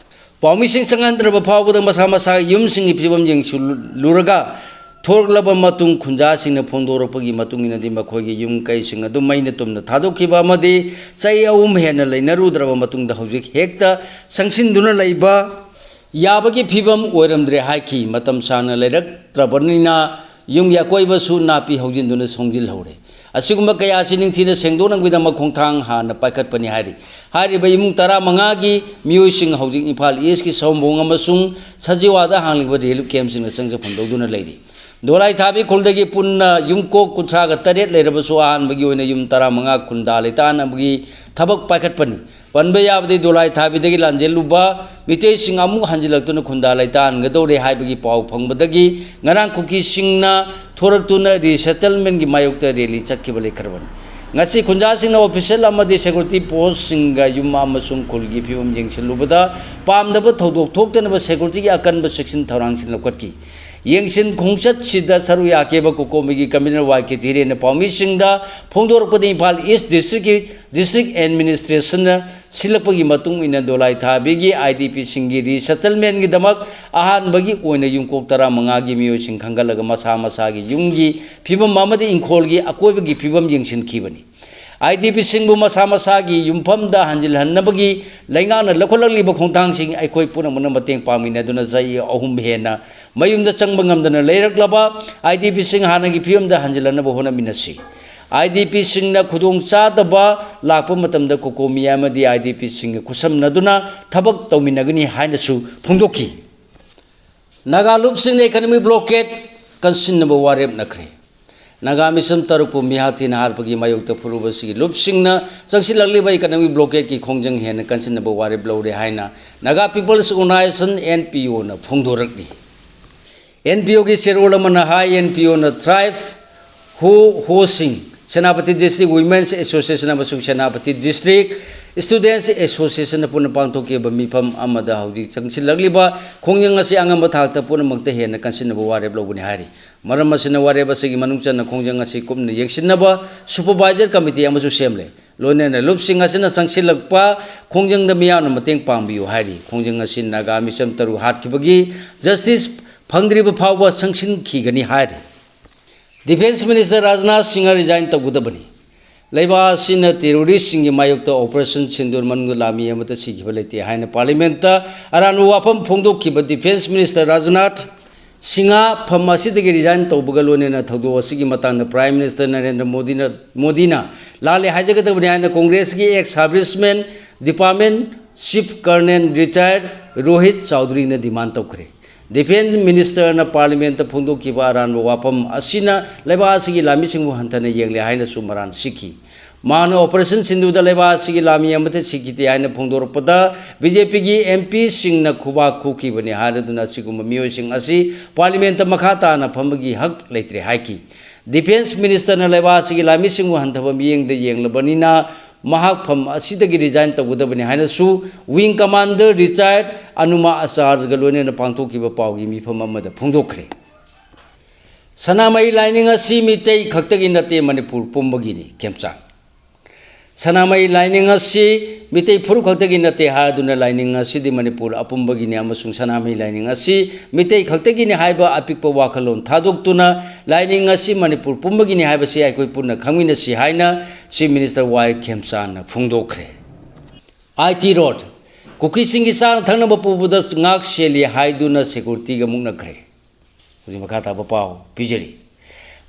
ꯄꯥꯎꯃꯤꯁꯤꯡ ꯆꯪꯍꯟꯗ꯭ꯔꯕ ꯐꯥꯎꯕꯗ ꯃꯁꯥ ꯃꯁꯥꯒꯤ ꯌꯨꯝꯁꯤꯡꯒꯤ ꯐꯤꯕꯝ ꯌꯦꯡꯁꯤꯜꯂꯨꯔꯒ ꯊꯣꯛꯂꯛꯂꯕ ꯃꯇꯨꯡ, ꯈꯨꯟꯖꯥꯁꯤꯡꯅ ꯐꯣꯡꯗꯣꯔꯛꯄꯒꯤ ꯃꯇꯨꯡ ꯏꯟꯅꯗꯤ ꯃꯈꯣꯏꯒꯤ ꯌꯨꯝ ꯀꯩꯁꯤꯡ ꯑꯗꯨ ꯃꯩꯅ ꯇꯨꯝꯅ ꯊꯥꯗꯣꯛꯈꯤꯕ ꯑꯃꯗꯤ ꯆꯍꯤ ꯑꯍꯨꯝ ꯍꯦꯟꯅ ꯂꯩꯅꯔꯨꯗ꯭ꯔꯕ ꯃꯇꯨꯡꯗ ꯍꯧꯖꯤꯛ ꯍꯦꯛꯇ ꯆꯪꯁꯤꯟꯗꯨꯅ ꯂꯩꯕ ꯌꯥꯕꯒꯤ ꯐꯤꯕꯝ ꯑꯣꯏꯔꯝꯗ꯭ꯔꯦ ꯍꯥꯏꯈꯤ꯫ ꯃꯇꯝ ꯁꯥꯡꯅ ꯂꯩꯔꯛꯇ꯭ꯔꯕꯅꯤꯅ ꯌꯨꯝꯒꯤ ꯑꯀꯣꯏꯕꯁꯨ ꯅꯥꯄꯤ ꯍꯧꯖꯤꯟꯗꯨꯅ ꯁꯣꯡꯖꯤꯜꯍꯧꯔꯦ꯫ ꯑꯁꯤꯒꯨꯝꯕ ꯀꯌꯥ ꯑꯁꯤ ꯅꯤꯡꯊꯤꯅ ꯁꯦꯡꯗꯣꯛꯅꯕꯒꯤꯗꯃꯛ ꯈꯣꯡꯊꯥꯡ ꯍꯥꯟꯅ ꯄꯥꯏꯈꯠꯄꯅꯤ ꯍꯥꯏꯔꯤ꯫ ꯍꯥꯏꯔꯤꯕ ꯏꯃꯨꯡ ꯇꯔꯥꯃꯉꯥꯒꯤ ꯃꯤꯑꯣꯏꯁꯤꯡ ꯍꯧꯖꯤꯛ ꯏꯝꯐꯥꯜ ꯏꯁꯀꯤ ꯁꯑꯣꯝꯕꯣꯡ ꯑꯃꯁꯨꯡ ꯁꯖꯤꯋꯥꯗ ꯍꯥꯡꯂꯤꯕ ꯔꯤꯂꯤꯐ ꯀꯦꯝꯞꯁꯤꯡꯗ ꯆꯪꯖꯐꯝ ꯂꯧꯗꯨꯅ ꯂꯩꯔꯤ꯫ ꯗꯣꯂꯥꯏ ꯊꯥꯕꯤ ꯈꯨꯜꯗꯒꯤ ꯄꯨꯟꯅ ꯌꯨꯝꯀꯣꯛ ꯀꯨꯟꯊ꯭ꯔꯥꯒ ꯇꯔꯦꯠ ꯂꯩꯔꯕꯁꯨ, ꯑꯍꯥꯟꯕꯒꯤ ꯑꯣꯏꯅ ꯌꯨꯝ ꯇꯔꯥꯃꯉꯥ ꯈꯨꯟꯗꯥ ꯂꯩꯇꯥꯅꯕꯒꯤ ꯊꯕꯛ ꯄꯥꯏꯈꯠꯄꯅꯤ꯫ ꯄꯟꯕ ꯌꯥꯕꯗꯤ, ꯗꯣꯂꯥꯏ ꯊꯥꯕꯤꯗꯒꯤ ꯂꯥꯟꯖꯦꯜꯂꯨꯕ ꯃꯤꯇꯩꯁꯤꯡ ꯑꯃꯨꯛ ꯍꯟꯖꯤꯜꯂꯛꯇꯨꯅ ꯈꯨꯟꯗꯥ ꯂꯩꯇꯥꯍꯟꯒꯗꯧꯔꯦ ꯍꯥꯏꯕꯒꯤ ꯄꯥꯎ ꯐꯪꯕꯗꯒꯤ ꯉꯔꯥꯡ ꯀꯨꯀꯤꯁꯤꯡꯅ ꯊꯣꯔꯛꯇꯨꯅ ꯔꯤꯁꯦꯇꯜꯃꯦꯟꯒꯤ ꯃꯥꯌꯣꯛꯇ ꯔꯦꯂꯤ ꯆꯠꯈꯤꯕ ꯂꯩꯈ꯭ꯔꯕꯅꯤ꯫ ꯉꯁꯤ ꯈꯨꯟꯖꯥꯁꯤꯡꯅ ꯑꯣꯐꯤꯁꯦꯜ ꯑꯃꯗꯤ ꯁꯦꯀ꯭ꯌꯨꯔꯤꯇꯤ ꯄꯣꯁꯁꯤꯡꯒ ꯌꯨꯝ ꯑꯃꯁꯨꯡ ꯈꯨꯜꯒꯤ ꯐꯤꯕꯝ ꯌꯦꯡꯁꯤꯜꯂꯨꯕꯗ ꯄꯥꯝꯗꯕ ꯊꯧꯗꯣꯛ ꯊꯣꯛꯇꯅꯕ ꯁꯦꯀ꯭ꯌꯨꯔꯤꯇꯤꯒꯤ ꯑꯀꯟꯕ ꯆꯦꯛꯁꯤꯟ ꯊꯧꯔꯥꯡꯁꯤꯡ ꯂꯧꯈꯠꯈꯤ꯫ ꯌꯦꯡꯁꯤꯟ ꯈꯣꯡꯆꯠꯁꯤꯗ ꯁꯔꯨꯛ ꯌꯥꯈꯤꯕ ꯀꯣꯀꯣꯃꯤꯒꯤ ꯀꯃꯤꯁꯅꯔ ꯋꯥꯏ ꯀꯦ ꯙꯤꯔꯦꯟꯅ ꯄꯥꯎꯃꯤꯁꯤꯡꯗ ꯐꯣꯡꯗꯣꯔꯛꯄꯗ, ꯏꯝꯐꯥꯜ ꯏꯁ ꯗꯤꯁꯇ꯭ꯔꯤꯛꯀꯤ ꯗꯤꯁꯇ꯭ꯔꯤꯛ ꯑꯦꯗꯃꯤꯅꯤꯁꯇ꯭ꯔꯦꯁꯟꯅ ꯁꯤꯜꯂꯛꯄꯒꯤ ꯃꯇꯨꯡ ꯏꯟꯅ ꯗꯣꯂꯥꯏ ꯊꯥꯕꯤꯒꯤ ꯑꯥꯏ ꯗꯤ ꯄꯤꯁꯤꯡꯒꯤ ꯔꯤꯁꯦꯇꯜꯃꯦꯟꯒꯤꯗꯃꯛ ꯑꯍꯥꯟꯕꯒꯤ ꯑꯣꯏꯅ ꯌꯨꯝꯀꯣꯛ ꯇꯔꯥꯃꯉꯥꯒꯤ ꯃꯤꯑꯣꯏꯁꯤꯡ ꯈꯟꯒꯠꯂꯒ ꯃꯁꯥ ꯃꯁꯥꯒꯤ ꯌꯨꯝꯒꯤ ꯐꯤꯕꯝ ꯑꯃꯗꯤ ꯏꯪꯈꯣꯜꯒꯤ ꯑꯀꯣꯏꯕꯒꯤ ꯐꯤꯕꯝ ꯌꯦꯡꯁꯤꯟꯈꯤꯕꯅꯤ꯫ ꯑꯥꯏ ꯗꯤ ꯄꯤꯁꯤꯡꯕꯨ ꯃꯁꯥ ꯃꯁꯥꯒꯤ ꯌꯨꯝꯐꯝꯗ ꯍꯟꯖꯤꯜꯍꯟꯅꯕꯒꯤ ꯂꯩꯉꯥꯛꯅ ꯂꯧꯈꯠꯂꯛꯂꯤꯕ ꯈꯣꯡꯊꯥꯡꯁꯤꯡ ꯑꯩꯈꯣꯏ ꯄꯨꯝꯅꯃꯛꯅ ꯃꯇꯦꯡ ꯄꯥꯡꯃꯤꯟꯅꯗꯨꯅ ꯆꯍꯤ ꯑꯍꯨꯝ ꯍꯦꯟꯅ ꯃꯌꯨꯝꯗ ꯆꯪꯕ ꯉꯝꯗꯅ ꯂꯩꯔꯛꯂꯕ ꯑꯥꯏ ꯗꯤ ꯄꯤꯁꯤꯡ ꯍꯥꯟꯅꯒꯤ ꯐꯤꯕꯝꯗ ꯍꯟꯖꯤꯜꯍꯟꯅꯕ ꯍꯣꯠꯅꯃꯤꯟꯅꯁꯤ꯫ ꯑꯥꯏ ꯗꯤ ꯄꯤꯁꯤꯡꯅ ꯈꯨꯗꯣꯡꯆꯥꯗꯕ ꯂꯥꯛꯄ ꯃꯇꯝꯗ ꯀꯣꯀꯣꯃꯤ ꯑꯃꯗꯤ ꯑꯥꯏ ꯗꯤ ꯄꯤꯁꯤꯡꯒ ꯈꯨꯠꯁꯝꯅꯗꯨꯅ ꯊꯕꯛ ꯇꯧꯃꯤꯟꯅꯒꯅꯤ ꯍꯥꯏꯅꯁꯨ ꯐꯣꯡꯗꯣꯛꯈꯤ꯫ ꯅꯥꯒꯥ ꯂꯨꯞꯁꯤꯡꯅ ꯏꯀꯅꯃꯤꯛ ꯕ꯭ꯂꯣꯀꯦꯠ ꯀꯟꯁꯤꯟꯅꯕ ꯋꯥꯔꯦꯞ ꯅꯈ꯭ꯔꯦ꯫ ꯅꯥꯒꯥ ꯃꯤꯁꯝ ꯇꯔꯨꯛꯄꯨ ꯃꯤꯍꯥꯠ ꯊꯤꯅ ꯍꯥꯠꯄꯒꯤ ꯃꯥꯌꯣꯛꯇ ꯐꯨꯔꯨꯕꯁꯤꯒꯤ ꯂꯨꯞꯁꯤꯡꯅ ꯆꯪꯁꯤꯜꯂꯛꯂꯤꯕ ꯏꯀꯅꯃꯤꯛ ꯕ꯭ꯂꯣꯀꯦꯠꯀꯤ ꯈꯣꯡꯖꯪ ꯍꯦꯟꯅ ꯀꯟꯁꯤꯟꯅꯕ ꯋꯥꯔꯦꯞ ꯂꯧꯔꯦ ꯍꯥꯏꯅ Naga people's organisation, N P ꯑꯣꯅ ꯐꯣꯡꯗꯣꯔꯛꯂꯤ꯫ ꯑꯦꯟ ꯄꯤ ꯑꯣꯒꯤ ꯆꯦꯔꯣꯜ ꯑꯃꯅ ꯍꯥꯏ, ꯑꯦꯟ ꯄꯤ ꯑꯣꯅ ꯇ꯭ꯔꯥꯏꯕ ꯍꯣ ꯍꯣꯁꯤꯡ, ꯁꯦꯅꯥꯄꯇꯤ ꯗꯤꯁꯇ꯭ꯔꯤꯛ ꯋꯤꯃꯦꯟꯁ ꯑꯦꯁꯣꯁꯤꯌꯦꯁꯟ ꯑꯃꯁꯨꯡ ꯁꯦꯅꯥꯄꯇꯤ ꯗꯤꯁꯇ꯭ꯔꯤꯛ ꯁ꯭ꯇꯨꯗꯦꯟꯁ ꯑꯦꯁꯣꯁꯤꯌꯦꯁꯟꯅ ꯄꯨꯟꯅ ꯄꯥꯡꯊꯣꯛꯈꯤꯕ ꯃꯤꯐꯝ ꯑꯃꯗ ꯍꯧꯖꯤꯛ ꯆꯪꯁꯤꯜꯂꯛꯂꯤꯕ ꯈꯣꯡꯖꯪ ꯑꯁꯤ ꯑꯉꯝꯕ ꯊꯥꯛꯇ ꯄꯨꯝꯅꯃꯛꯇ ꯍꯦꯟꯅ ꯀꯟꯁꯤꯟꯅꯕ ꯋꯥꯔꯦꯞ ꯂꯧꯕꯅꯤ ꯍꯥꯏꯔꯤ꯫ ꯃꯔꯝ ꯑꯁꯤꯅ ꯋꯥꯔꯦꯞ ꯑꯁꯤꯒꯤ ꯃꯅꯨꯡ ꯆꯟꯅ ꯈꯣꯡꯖꯪ ꯑꯁꯤ ꯀꯨꯞꯅ ꯌꯦꯡꯁꯤꯟꯅꯕ ꯁꯨꯄꯔꯚꯥꯏꯖꯔ ꯀꯃꯤꯇꯤ ꯑꯃꯁꯨ ꯁꯦꯝꯂꯦ꯫ ꯂꯣꯏꯅꯅ ꯂꯨꯞꯁꯤꯡ ꯑꯁꯤꯅ ꯆꯪꯁꯤꯜꯂꯛꯄ ꯈꯣꯡꯖꯪꯗ ꯃꯤꯌꯥꯝꯅ ꯃꯇꯦꯡ ꯄꯥꯡꯕꯤꯌꯨ ꯍꯥꯏꯔꯤ꯫ ꯈꯣꯡꯖꯪ ꯑꯁꯤ ꯅꯥꯒꯥ ꯃꯤꯁꯝ ꯇꯔꯨꯛ ꯍꯥꯠꯈꯤꯕꯒꯤ ꯖꯁꯇꯤꯁ ꯐꯪꯗ꯭ꯔꯤꯕ ꯐꯥꯎꯕ ꯆꯪꯁꯤꯟꯈꯤꯒꯅꯤ ꯍꯥꯏꯔꯤ꯫ Defence minister Rajnath Singh resign ꯇꯧꯒꯗꯕꯅꯤ꯫ ꯂꯩꯕꯥꯛ ꯑꯁꯤꯅ ꯇꯦꯔꯣꯔꯤꯁ꯭ꯠꯁꯤꯡꯒꯤ ꯃꯥꯌꯣꯛꯇ ꯑꯣꯄꯔꯦꯁꯟ ꯁꯤꯟꯗꯨꯔ ꯃꯅꯨꯡꯗ ꯂꯥꯟꯃꯤ ꯑꯃꯠꯇ ꯁꯤꯈꯤꯕ ꯂꯩꯇꯦ ꯍꯥꯏꯅ ꯄꯥꯔꯂꯤꯌꯥꯃꯦꯟꯠꯇ ꯑꯔꯥꯟꯕ ꯋꯥꯐꯝ ꯐꯣꯡꯗꯣꯛꯈꯤꯕ ꯗꯤꯐꯦꯟꯁ ꯃꯤꯅꯤꯁꯇꯔ ꯔꯥꯖꯅꯥꯊ ꯁꯤꯡꯍ ꯐꯝ ꯑꯁꯤꯗꯒꯤ resign ꯇꯧꯕꯒ ꯂꯣꯏꯅꯅ ꯊꯧꯗꯣꯛ ꯑꯁꯤꯒꯤ ꯃꯇꯥꯡꯗ Prime Minister ꯅꯔꯦꯟꯗ꯭ꯔ ꯃꯣꯗꯤꯅ, ꯃꯣꯗꯤꯅ ꯂꯥꯜꯂꯦ ꯍꯥꯏꯖꯒꯗꯕꯅꯤ ꯍꯥꯏꯅ ꯀꯣꯡꯒ꯭ꯔꯦꯁꯀꯤ ex serviceman, department chief colonel retired Rohit ꯆꯧꯙꯨꯔꯤꯅ demand ꯇꯧꯈ꯭ꯔꯦ꯫ Defence Minister ꯅ Parliament ꯇ ꯐꯣꯡꯗꯣꯛꯈꯤꯕ ꯑꯔꯥꯟꯕ ꯋꯥꯐꯝ ꯑꯁꯤꯅ ꯂꯩꯕꯥꯛ ꯑꯁꯤꯒꯤ ꯂꯥꯟꯃꯤꯁꯤꯡꯕꯨ ꯍꯟꯊꯅ ꯌꯦꯡꯂꯦ ꯍꯥꯏꯅꯁꯨ ꯃꯔꯥꯜ ꯁꯤꯈꯤ꯫ ꯃꯍꯥꯛꯅ Operation ꯁꯤꯟꯗꯨꯗ ꯂꯩꯕꯥꯛ ꯑꯁꯤꯒꯤ ꯂꯥꯟꯃꯤ ꯑꯃꯠꯇ ꯁꯤꯈꯤꯗꯦ ꯍꯥꯏꯅ ꯐꯣꯡꯗꯣꯔꯛꯄꯗ B J P ꯒꯤ M P ꯁꯤꯡꯅ ꯈꯨꯕꯥꯛ ꯈꯨꯈꯤꯕꯅꯤ ꯍꯥꯏꯔꯗꯨꯅ ꯑꯁꯤꯒꯨꯝꯕ ꯃꯤꯑꯣꯏꯁꯤꯡ ꯑꯁꯤ Parliament ꯇ ꯃꯈꯥ ꯇꯥꯅ ꯐꯝꯕꯒꯤ ꯍꯛ ꯂꯩꯇ꯭ꯔꯦ ꯍꯥꯏꯈꯤ꯫ Defence Minister ꯅ ꯂꯩꯕꯥꯛ ꯑꯁꯤꯒꯤ ꯂꯥꯟꯃꯤꯁꯤꯡꯕꯨ ꯍꯟꯊꯕ ꯃꯤꯠꯌꯦꯡꯗ ꯌꯦꯡꯂꯕꯅꯤꯅ ꯃꯍꯥꯛ ꯐꯝ ꯑꯁꯤꯗꯒꯤ resign ꯇꯧꯒꯗꯕꯅꯤ ꯍꯥꯏꯅꯁꯨ Wing Commander retired ꯑꯅꯨꯃꯥ ꯑꯆꯥꯔꯖꯒ ꯂꯣꯏꯅꯅ ꯄꯥꯡꯊꯣꯛꯈꯤꯕ ꯄꯥꯎꯒꯤ ꯃꯤꯐꯝ ꯑꯃꯗ ꯐꯣꯡꯗꯣꯛꯈ꯭ꯔꯦ꯫ ꯁꯅꯥꯃꯍꯤ ꯂꯥꯏꯅꯤꯡ ꯑꯁꯤ ꯃꯤꯇꯩ ꯈꯛꯇꯒꯤ ꯅꯠꯇꯦ, ꯃꯅꯤꯄꯨꯔ ꯄꯨꯝꯕꯒꯤꯅꯤ, ꯈꯦꯝꯆꯥꯟ꯫ ꯁꯅꯥꯃꯍꯤ ꯂꯥꯏꯅꯤꯡ ꯑꯁꯤ ꯃꯤꯇꯩ ꯐꯨꯔꯨꯞ ꯈꯛꯇꯒꯤ ꯅꯠꯇꯦ ꯍꯥꯏꯗꯨꯅ ꯂꯥꯏꯅꯤꯡ ꯑꯁꯤꯗꯤ ꯃꯅꯤꯄꯨꯔ ꯑꯄꯨꯝꯕꯒꯤꯅꯤ ꯑꯃꯁꯨꯡ ꯁꯅꯥꯃꯍꯤ ꯂꯥꯏꯅꯤꯡ ꯑꯁꯤ ꯃꯤꯇꯩ ꯈꯛꯇꯒꯤꯅꯤ ꯍꯥꯏꯕ ꯑꯄꯤꯛꯄ ꯋꯥꯈꯜꯂꯣꯟ ꯊꯥꯗꯣꯛꯇꯨꯅ ꯂꯥꯏꯅꯤꯡ ꯑꯁꯤ ꯃꯅꯤꯄꯨꯔ ꯄꯨꯝꯕꯒꯤꯅꯤ ꯍꯥꯏꯕꯁꯤ ꯑꯩꯈꯣꯏ ꯄꯨꯟꯅ ꯈꯪꯃꯤꯟꯅꯁꯤ ꯍꯥꯏꯅ Chief Minister Y ꯈꯦꯝꯆꯥꯟꯅ ꯐꯣꯡꯗꯣꯛꯈ꯭ꯔꯦ꯫ I T Road, ꯀꯨꯀꯤꯁꯤꯡꯒꯤ ꯆꯥꯅ ꯊꯛꯅꯕ ꯄꯨꯕꯗ ꯉꯥꯛ ꯁꯦꯜꯂꯤ ꯍꯥꯏꯗꯨꯅ security ꯒ ꯃꯨꯛꯅꯈ꯭ꯔꯦ꯫ ꯍꯧꯖꯤꯛ ꯃꯈꯥ ꯇꯥꯕ ꯄꯥꯎ ꯄꯤꯖꯔꯤ꯫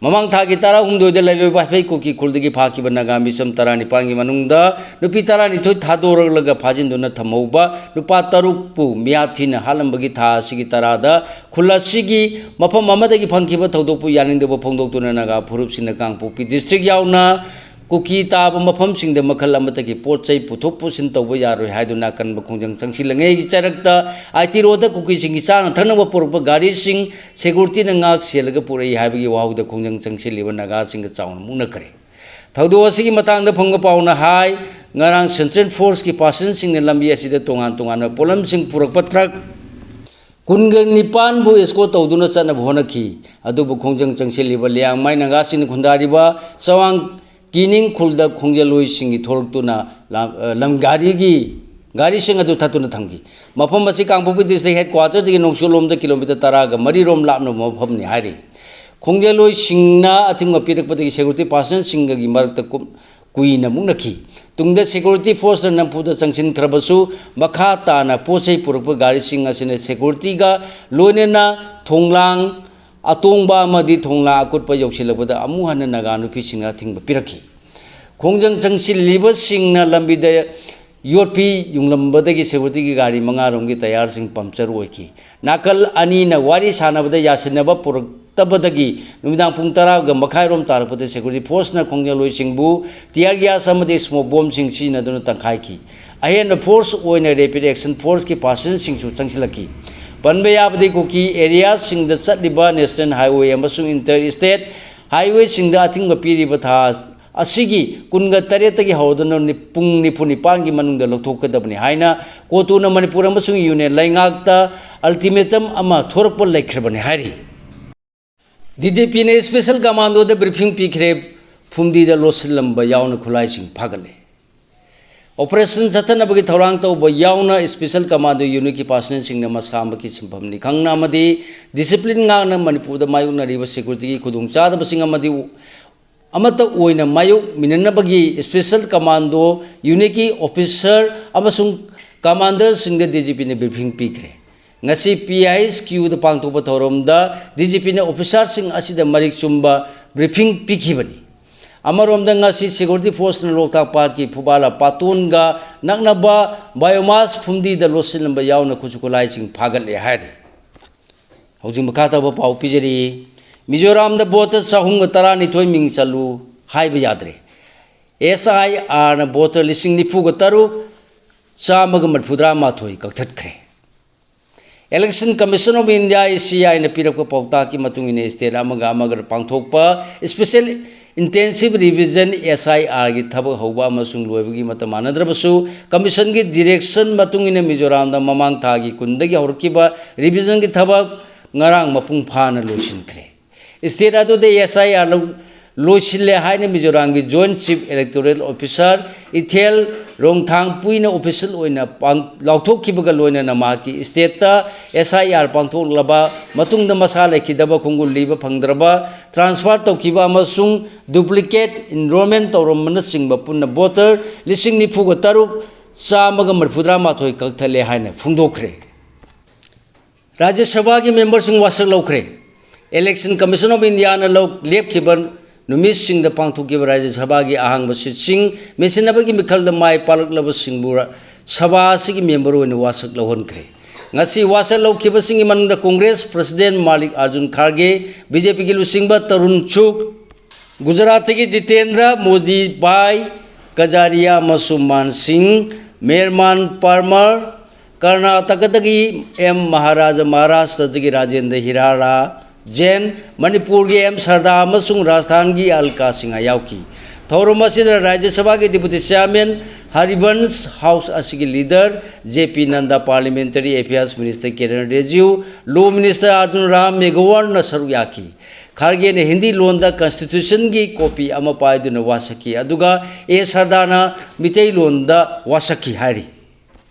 ꯃꯃꯥꯡ ꯊꯥꯒꯤ ꯇꯔꯥꯍꯨꯝꯗꯣꯏꯗ ꯂꯩꯂꯣꯏ ꯋꯥꯏꯐꯩ ꯀꯨꯀꯤ ꯈꯨꯜꯗꯒꯤ ꯐꯥꯈꯤꯕ ꯅꯥꯒꯥ ꯃꯤꯆꯝ ꯇꯔꯥꯅꯤꯄꯥꯟꯒꯤ ꯃꯅꯨꯡꯗ ꯅꯨꯄꯤ ꯇꯔꯥꯅꯤꯊꯣꯏ ꯊꯥꯗꯣꯔꯛꯂꯒ ꯐꯥꯖꯤꯟꯗꯨꯅ ꯊꯝꯍꯧꯕ ꯅꯨꯄꯥ ꯇꯔꯨꯛꯄꯨ ꯃꯤꯌꯥꯊꯤꯅ ꯍꯥꯠꯂꯝꯕꯒꯤ ꯊꯥ ꯑꯁꯤꯒꯤ ꯇꯔꯥꯗ ꯈꯨꯜ ꯑꯁꯤꯒꯤ ꯃꯐꯝ ꯑꯃꯗꯒꯤ ꯐꯪꯈꯤꯕ ꯊꯧꯗꯣꯛꯄꯨ ꯌꯥꯅꯤꯡꯗꯕ ꯐꯣꯡꯗꯣꯛꯇꯨꯅ ꯅꯥꯒꯥ ꯐꯨꯔꯨꯞꯁꯤꯡꯅ ꯀꯥꯡꯄꯣꯛꯄꯤ district ꯌꯥꯎꯅ ꯀꯨꯀꯤ ꯇꯥꯕ ꯃꯐꯝꯁꯤꯡꯗ ꯃꯈꯜ ꯑꯃꯠꯇꯒꯤ ꯄꯣꯠ ꯆꯩ ꯄꯨꯊꯣꯛ ꯄꯨꯁꯤꯟ ꯇꯧꯕ ꯌꯥꯔꯣꯏ ꯍꯥꯏꯗꯨꯅ ꯑꯀꯟꯕ ꯈꯣꯡꯖꯪ ꯆꯪꯁꯤꯜꯂꯤꯉꯩꯒꯤ ꯆꯔꯛꯇ I T Road ꯗ ꯀꯨꯀꯤꯁꯤꯡꯒꯤ ꯆꯥꯅ ꯊꯛꯅꯕ ꯄꯨꯔꯛꯄ ꯒꯥꯔꯤꯁꯤꯡ security ꯅ ꯉꯥꯛ ꯁꯦꯜꯂꯒ ꯄꯨꯔꯛꯏ ꯍꯥꯏꯕꯒꯤ ꯋꯥꯍꯧꯗ ꯈꯣꯡꯖꯪ ꯆꯪꯁꯤꯜꯂꯤꯕ ꯅꯥꯒꯥꯁꯤꯡꯒ ꯆꯥꯎꯅ ꯃꯨꯛꯅꯈ꯭ꯔꯦ꯫ ꯊꯧꯗꯣꯛ ꯑꯁꯤꯒꯤ ꯃꯇꯥꯡꯗ ꯐꯪꯕ ꯄꯥꯎꯅ ꯍꯥꯏ, ꯉꯔꯥꯡ Central Force ꯀꯤ personnel ꯁꯤꯡꯅ ꯂꯝꯕꯤ ꯑꯁꯤꯗ ꯇꯣꯉꯥꯟ ꯇꯣꯉꯥꯟꯕ ꯄꯣꯠꯂꯝꯁꯤꯡ ꯄꯨꯔꯛꯄ truck ꯀꯨꯟꯒ ꯅꯤꯄꯥꯟꯕꯨ escort ꯇꯧꯗꯨꯅ ꯆꯠꯅꯕ ꯍꯣꯠꯅꯈꯤ꯫ ꯑꯗꯨꯕꯨ ꯈꯣꯡꯖꯪ ꯆꯪꯁꯤꯜꯂꯤꯕ ꯂꯤꯌꯥꯡꯃꯥꯏ ꯅꯥꯒꯥꯁꯤꯡꯅ ꯈꯨꯟꯗꯥꯔꯤꯕ ꯆꯋꯥꯡ ꯀꯤꯅꯤꯡ ꯈꯨꯜꯗ ꯈꯣꯡꯖꯜꯂꯣꯏꯁꯤꯡꯒꯤ ꯊꯣꯛꯂꯛꯇꯨꯅ ꯂꯝ, ꯑ, ꯂꯝ ꯒꯥꯔꯤꯒꯤ, ꯒꯥꯔꯤꯁꯤꯡ ꯑꯗꯨ ꯊꯠꯇꯨꯅ ꯊꯝꯈꯤ꯫ ꯃꯐꯝ ꯑꯁꯤ ꯀꯥꯡꯄꯣꯛꯄꯤ district headquarter ꯗꯒꯤ ꯅꯣꯡꯆꯨꯞꯂꯣꯝꯗ kilometer ꯇꯔꯥꯒ ꯃꯔꯤ ꯔꯣꯝ ꯂꯥꯞꯅꯕ ꯃꯐꯝꯅꯤ ꯍꯥꯏꯔꯤ꯫ ꯈꯣꯡꯖꯜꯂꯣꯏꯁꯤꯡꯅ ꯑꯊꯤꯡꯕ ꯄꯤꯔꯛꯄꯗꯒꯤ security personnel ꯁꯤꯡꯒꯒꯤ ꯃꯔꯛꯇ ꯀꯨꯞ-, ꯀꯨꯏꯅ ꯃꯨꯛꯅꯈꯤ꯫ ꯇꯨꯡꯗ security forceꯅ ꯅꯝꯐꯨꯗ ꯆꯪꯁꯤꯟꯈ꯭ꯔꯕꯁꯨ, ꯃꯈꯥ ꯇꯥꯅ ꯄꯣꯠ ꯆꯩ ꯄꯨꯔꯛꯄ ꯒꯥꯔꯤꯁꯤꯡ ꯑꯁꯤꯅ securityꯒ ꯂꯣꯏꯅꯅ ꯊꯣꯡꯂꯥꯡ ꯑꯇꯣꯡꯕ ꯑꯃꯗꯤ ꯊꯣꯡꯂꯥꯡ ꯑꯀꯨꯠꯄ ꯌꯧꯁꯤꯜꯂꯛꯄꯗ ꯑꯃꯨꯛ ꯍꯟꯅ ꯅꯥꯒꯥ ꯅꯨꯄꯤꯁꯤꯡꯅ ꯑꯊꯤꯡꯕ ꯄꯤꯔꯛꯈꯤ꯫ ꯈꯣꯡꯖꯪ ꯆꯪꯁꯤꯜꯂꯤꯕꯁꯤꯡꯅ ꯂꯝꯕꯤꯗ ꯌꯣꯠꯐꯤ ꯌꯨꯡꯂꯝꯕꯗꯒꯤ securityꯒꯤ ꯒꯥꯔꯤ ꯃꯉꯥꯔꯣꯝꯒꯤ tyreꯁꯤꯡ puncture ꯑꯣꯏꯈꯤ꯫ ꯅꯥꯀꯜ ꯑꯅꯤꯅ ꯋꯥꯔꯤ ꯁꯥꯟꯅꯕꯗ ꯌꯥꯁꯤꯟꯅꯕ ꯄꯨꯔꯛꯇꯕꯗꯒꯤ ꯅꯨꯃꯤꯗꯥꯡ ꯄꯨꯡ ꯇꯔꯥꯒ ꯃꯈꯥꯏꯔꯣꯝ ꯇꯥꯔꯛꯄꯗ security forceꯅ ꯈꯣꯡꯖꯪꯂꯣꯏꯁꯤꯡꯕꯨ tear gas ꯑꯃꯗꯤ smoke bombꯁꯤꯡ ꯁꯤꯖꯤꯟꯅꯗꯨꯅ ꯇꯪꯈꯥꯏꯈꯤ꯫ ꯑꯍꯦꯟꯕ force ꯑꯣꯏꯅ rapid action forceꯀꯤ personnelꯁꯤꯡꯁꯨ ꯆꯪꯁꯤꯜꯂꯛꯈꯤ꯫ ꯄꯟꯕ ꯌꯥꯕꯗꯤ, ꯀꯨꯀꯤ areaꯁꯤꯡꯗ ꯆꯠꯂꯤꯕ national highway ꯑꯃꯁꯨꯡ inter state highwayꯁꯤꯡꯗ ꯑꯊꯤꯡꯕ ꯄꯤꯔꯤꯕ ꯊꯥ ꯑꯁꯤꯒꯤ ꯀꯨꯟꯒ ꯇꯔꯦꯠꯇꯒꯤ ꯍꯧꯔꯗꯨꯅ ꯅꯤ-, ꯄꯨꯡ ꯅꯤꯐꯨ ꯅꯤꯄꯥꯟꯒꯤ ꯃꯅꯨꯡꯗ ꯂꯧꯊꯣꯛꯀꯗꯕꯅꯤ ꯍꯥꯏꯅ ꯀꯣꯇꯨꯅ ꯃꯅꯤꯄꯨꯔ ꯑꯃꯁꯨꯡ union ꯂꯩꯉꯥꯛꯇ ultimatum ꯑꯃ ꯊꯣꯔꯛꯄ ꯂꯩꯈ꯭ꯔꯕꯅꯤ ꯍꯥꯏꯔꯤ꯫ DGPꯅ special commandoꯗ briefing ꯄꯤꯈ꯭ꯔꯦ, ꯐꯨꯝꯗꯤꯗ ꯂꯣꯠꯁꯤꯜꯂꯝꯕ ꯌꯥꯎꯅ ꯈꯨꯠꯂꯥꯏꯁꯤꯡ ꯐꯥꯒꯠꯂꯦ꯫ Operation ꯆꯠꯊꯅꯕꯒꯤ ꯊꯧꯔꯥꯡ ꯇꯧꯕ ꯌꯥꯎꯅ special commando unitꯀꯤ personnelꯁꯤꯡꯅ ꯃꯁꯥꯃꯛꯀꯤ ꯁꯤꯟꯐꯝꯅꯤ ꯈꯪꯅ ꯑꯃꯗꯤ discipline ꯉꯥꯛꯅ ꯃꯅꯤꯄꯨꯔꯗ ꯃꯥꯌꯣꯛꯅꯔꯤꯕ securityꯒꯤ ꯈꯨꯗꯣꯡꯆꯥꯗꯕꯁꯤꯡ ꯑꯃꯗꯤ ꯑꯃꯠꯇ ꯑꯣꯏꯅ ꯃꯥꯌꯣꯛꯃꯤꯟꯅꯅꯕꯒꯤ special commando unitꯀꯤ officer ꯑꯃꯁꯨꯡ commanderꯁꯤꯡꯗ DGPꯅ briefing ꯄꯤꯈ꯭ꯔꯦ꯫ ꯉꯁꯤ PHQꯗ ꯄꯥꯡꯊꯣꯛꯄ ꯊꯧꯔꯝꯗ DGPꯅ officerꯁꯤꯡ ꯑꯁꯤꯗ ꯃꯔꯤꯛ ꯆꯨꯝꯕ briefing ꯄꯤꯈꯤꯕꯅꯤ꯫ ꯑꯃꯔꯣꯝꯗ, ꯉꯁꯤ security forceꯅ ꯂꯣꯛꯇꯥꯛ ꯄꯥꯠꯀꯤ ꯐꯨꯕꯥꯂꯥ ꯄꯥꯇꯣꯟꯒ ꯅꯛꯅꯕ biomass ꯐꯨꯝꯗꯤꯗ ꯂꯣꯠꯁꯤꯜꯂꯝꯕ ꯌꯥꯎꯅ ꯈꯨꯠꯁꯨ ꯈꯨꯠꯂꯥꯏꯁꯤꯡ ꯐꯥꯒꯠꯂꯦ ꯍꯥꯏꯔꯤ꯫ ꯍꯧꯖꯤꯛ ꯃꯈꯥ ꯇꯥꯕ ꯄꯥꯎ ꯄꯤꯖꯔꯤ꯫ ꯃꯤꯖꯣꯔꯥꯝꯗ voter ꯆꯍꯨꯝꯒ ꯇꯔꯥꯅꯤꯊꯣꯏ ꯃꯤꯡ ꯆꯜꯂꯨ ꯍꯥꯏꯕ ꯌꯥꯗ꯭ꯔꯦ꯫ SIRꯅ voter ꯂꯤꯁꯤꯡ ꯅꯤꯐꯨꯒ ꯇꯔꯨꯛ ꯆꯥꯝꯃꯒ ꯃꯔꯤꯐꯨꯇꯔꯥ ꯃꯥꯊꯣꯏ ꯀꯛꯊꯠꯈ꯭ꯔꯦ꯫ Election Commission of India, ECIꯅ ꯄꯤꯔꯛꯄ ꯄꯥꯎꯇꯥꯛꯀꯤ ꯃꯇꯨꯡ ꯏꯟꯅ state ꯑꯃꯒ ꯑꯃꯒ ꯄꯥꯡꯊꯣꯛꯄ special intensive revision, SIRꯒꯤ ꯊꯕꯛ ꯍꯧꯕ ꯑꯃꯁꯨꯡ ꯂꯣꯏꯕꯒꯤ ꯃꯇꯝ ꯃꯥꯟꯅꯗ꯭ꯔꯕꯁꯨ, commissionꯒꯤ direction ꯃꯇꯨꯡ ꯏꯟꯅ ꯃꯤꯖꯣꯔꯥꯝꯗ ꯃꯃꯥꯡ ꯊꯥꯒꯤ ꯀꯨꯟꯗꯒꯤ ꯍꯧꯔꯛꯈꯤꯕ revisionꯒꯤ ꯊꯕꯛ ꯉꯔꯥꯡ ꯃꯄꯨꯡ ꯐꯥꯅ ꯂꯣꯏꯁꯤꯟꯈ꯭ꯔꯦ꯫ State ꯑꯗꯨꯗ SIR ꯂꯧ-, ꯂꯣꯏꯁꯤꯜꯂꯦ ꯍꯥꯏꯅ ꯃꯤꯖꯣꯔꯥꯝꯒꯤ Joint Chief Electoral Officer ꯏꯊꯦꯜ ꯔꯣꯡꯊꯥꯡꯄꯨꯏꯅ official ꯑꯣꯏꯅ ꯄꯥꯡ-, ꯂꯥꯎꯊꯣꯛꯈꯤꯕꯒ ꯂꯣꯏꯅꯅ ꯃꯍꯥꯛꯀꯤ stateꯇ S I R ꯄꯥꯡꯊꯣꯛꯂꯕ ꯃꯇꯨꯡꯗ ꯃꯁꯥ ꯂꯩꯈꯤꯗꯕ, ꯈꯣꯡꯒꯨꯜ ꯂꯤꯕ ꯐꯪꯗ꯭ꯔꯕ, transfer ꯇꯧꯈꯤꯕ ꯑꯃꯁꯨꯡ duplicate enrollment ꯇꯧꯔꯝꯕꯅꯆꯤꯡꯕ ꯄꯨꯟꯅ voter ꯂꯤꯁꯤꯡ ꯅꯤꯐꯨꯒ ꯇꯔꯨꯛ ꯆꯥꯝꯃꯒ ꯃꯔꯤꯐꯨꯇꯔꯥ ꯃꯥꯊꯣꯏ ꯀꯛꯊꯠꯂꯦ ꯍꯥꯏꯅ ꯐꯣꯡꯗꯣꯛꯈ꯭ꯔꯦ꯫ ꯔꯥꯖ꯭ꯌ ꯁꯚꯥꯒꯤ memberꯁꯤꯡ ꯋꯥꯁꯛ ꯂꯧꯈ꯭ꯔꯦ꯫ Election Commission of Indiaꯅ ꯂꯧ-, ꯂꯦꯞꯈꯤꯕ ꯅꯨꯃꯤꯠꯁꯤꯡꯗ ꯄꯥꯡꯊꯣꯛꯈꯤꯕ ꯔꯥꯖ꯭ꯌ ꯁꯚꯥꯒꯤ ꯑꯍꯥꯡꯕ seatꯁꯤꯡ ꯃꯦꯟꯁꯤꯟꯅꯕꯒꯤ ꯃꯤꯈꯜꯗ ꯃꯥꯏ ꯄꯥꯛꯂꯛꯂꯕꯁꯤꯡꯕꯨ ꯔ-, ꯁꯚꯥ ꯑꯁꯤꯒꯤ member ꯑꯣꯏꯅ ꯋꯥꯁꯛ ꯂꯧꯍꯟꯈ꯭ꯔꯦ꯫ ꯉꯁꯤ ꯋꯥꯁꯛ ꯂꯧꯈꯤꯕꯁꯤꯡꯒꯤ ꯃꯅꯨꯡꯗ Congress President ꯃꯥꯂꯤꯛ ꯑꯥꯔꯖꯨꯟ ꯈꯥꯔꯒꯦ, BJPꯒꯤ ꯂꯨꯆꯤꯡꯕ ꯇꯔꯨꯟ ꯆꯨꯒ, ꯒꯨꯖꯔꯥꯠꯇꯒꯤ ꯖꯤꯇꯦꯟꯗ꯭ꯔ, ꯃꯣꯗꯤ ꯚꯥꯏ, ꯀꯖꯥꯔꯤꯌꯥ ꯑꯃꯁꯨꯡ ꯃꯥꯟ ꯁꯤꯡ, ꯃꯦꯔꯃꯥꯟ ꯄꯥꯔꯃꯔ, ꯀꯔꯅꯥꯇꯀꯗꯒꯤ ꯑꯦꯝ ꯃꯍꯥꯔꯥꯖ, ꯃꯍꯥꯔꯥꯁꯇ꯭ꯔꯗꯒꯤ ꯔꯥꯖꯦꯟꯗ꯭ꯔ ꯍꯤꯔꯥꯂꯥ ꯖꯦꯟ, ꯃꯅꯤꯄꯨꯔꯒꯤ ꯑꯦꯝ ꯁꯔꯗꯥ ꯑꯃꯁꯨꯡ ꯔꯥꯖꯁꯊꯥꯟꯒꯤ ꯑꯜꯀꯥ ꯁꯤꯡꯍ ꯌꯥꯎꯈꯤ꯫ ꯊꯧꯔꯝ ꯑꯁꯤꯗ ꯔꯥꯖ꯭ꯌ ꯁꯚꯥꯒꯤ Deputy Chairman ꯍꯔꯤꯕꯟꯁ, House ꯑꯁꯤꯒꯤ leader J P Nanda, Parliamentary Affairs Minister Kiren Rijiju, Law Minister Arjun Ram Meghwalꯅ ꯁꯔꯨꯛ ꯌꯥꯈꯤ꯫ ꯈꯥꯔꯒꯦꯅ ꯍꯤꯟꯗꯤ ꯂꯣꯟꯗ Constitutionꯒꯤ copy ꯑꯃ ꯄꯥꯏꯗꯨꯅ ꯋꯥꯁꯛꯈꯤ, ꯑꯗꯨꯒ ꯑꯦ ꯁꯔꯗꯥꯅ ꯃꯤꯇꯩꯂꯣꯟꯗ ꯋꯥꯁꯛꯈꯤ ꯍꯥꯏꯔꯤ꯫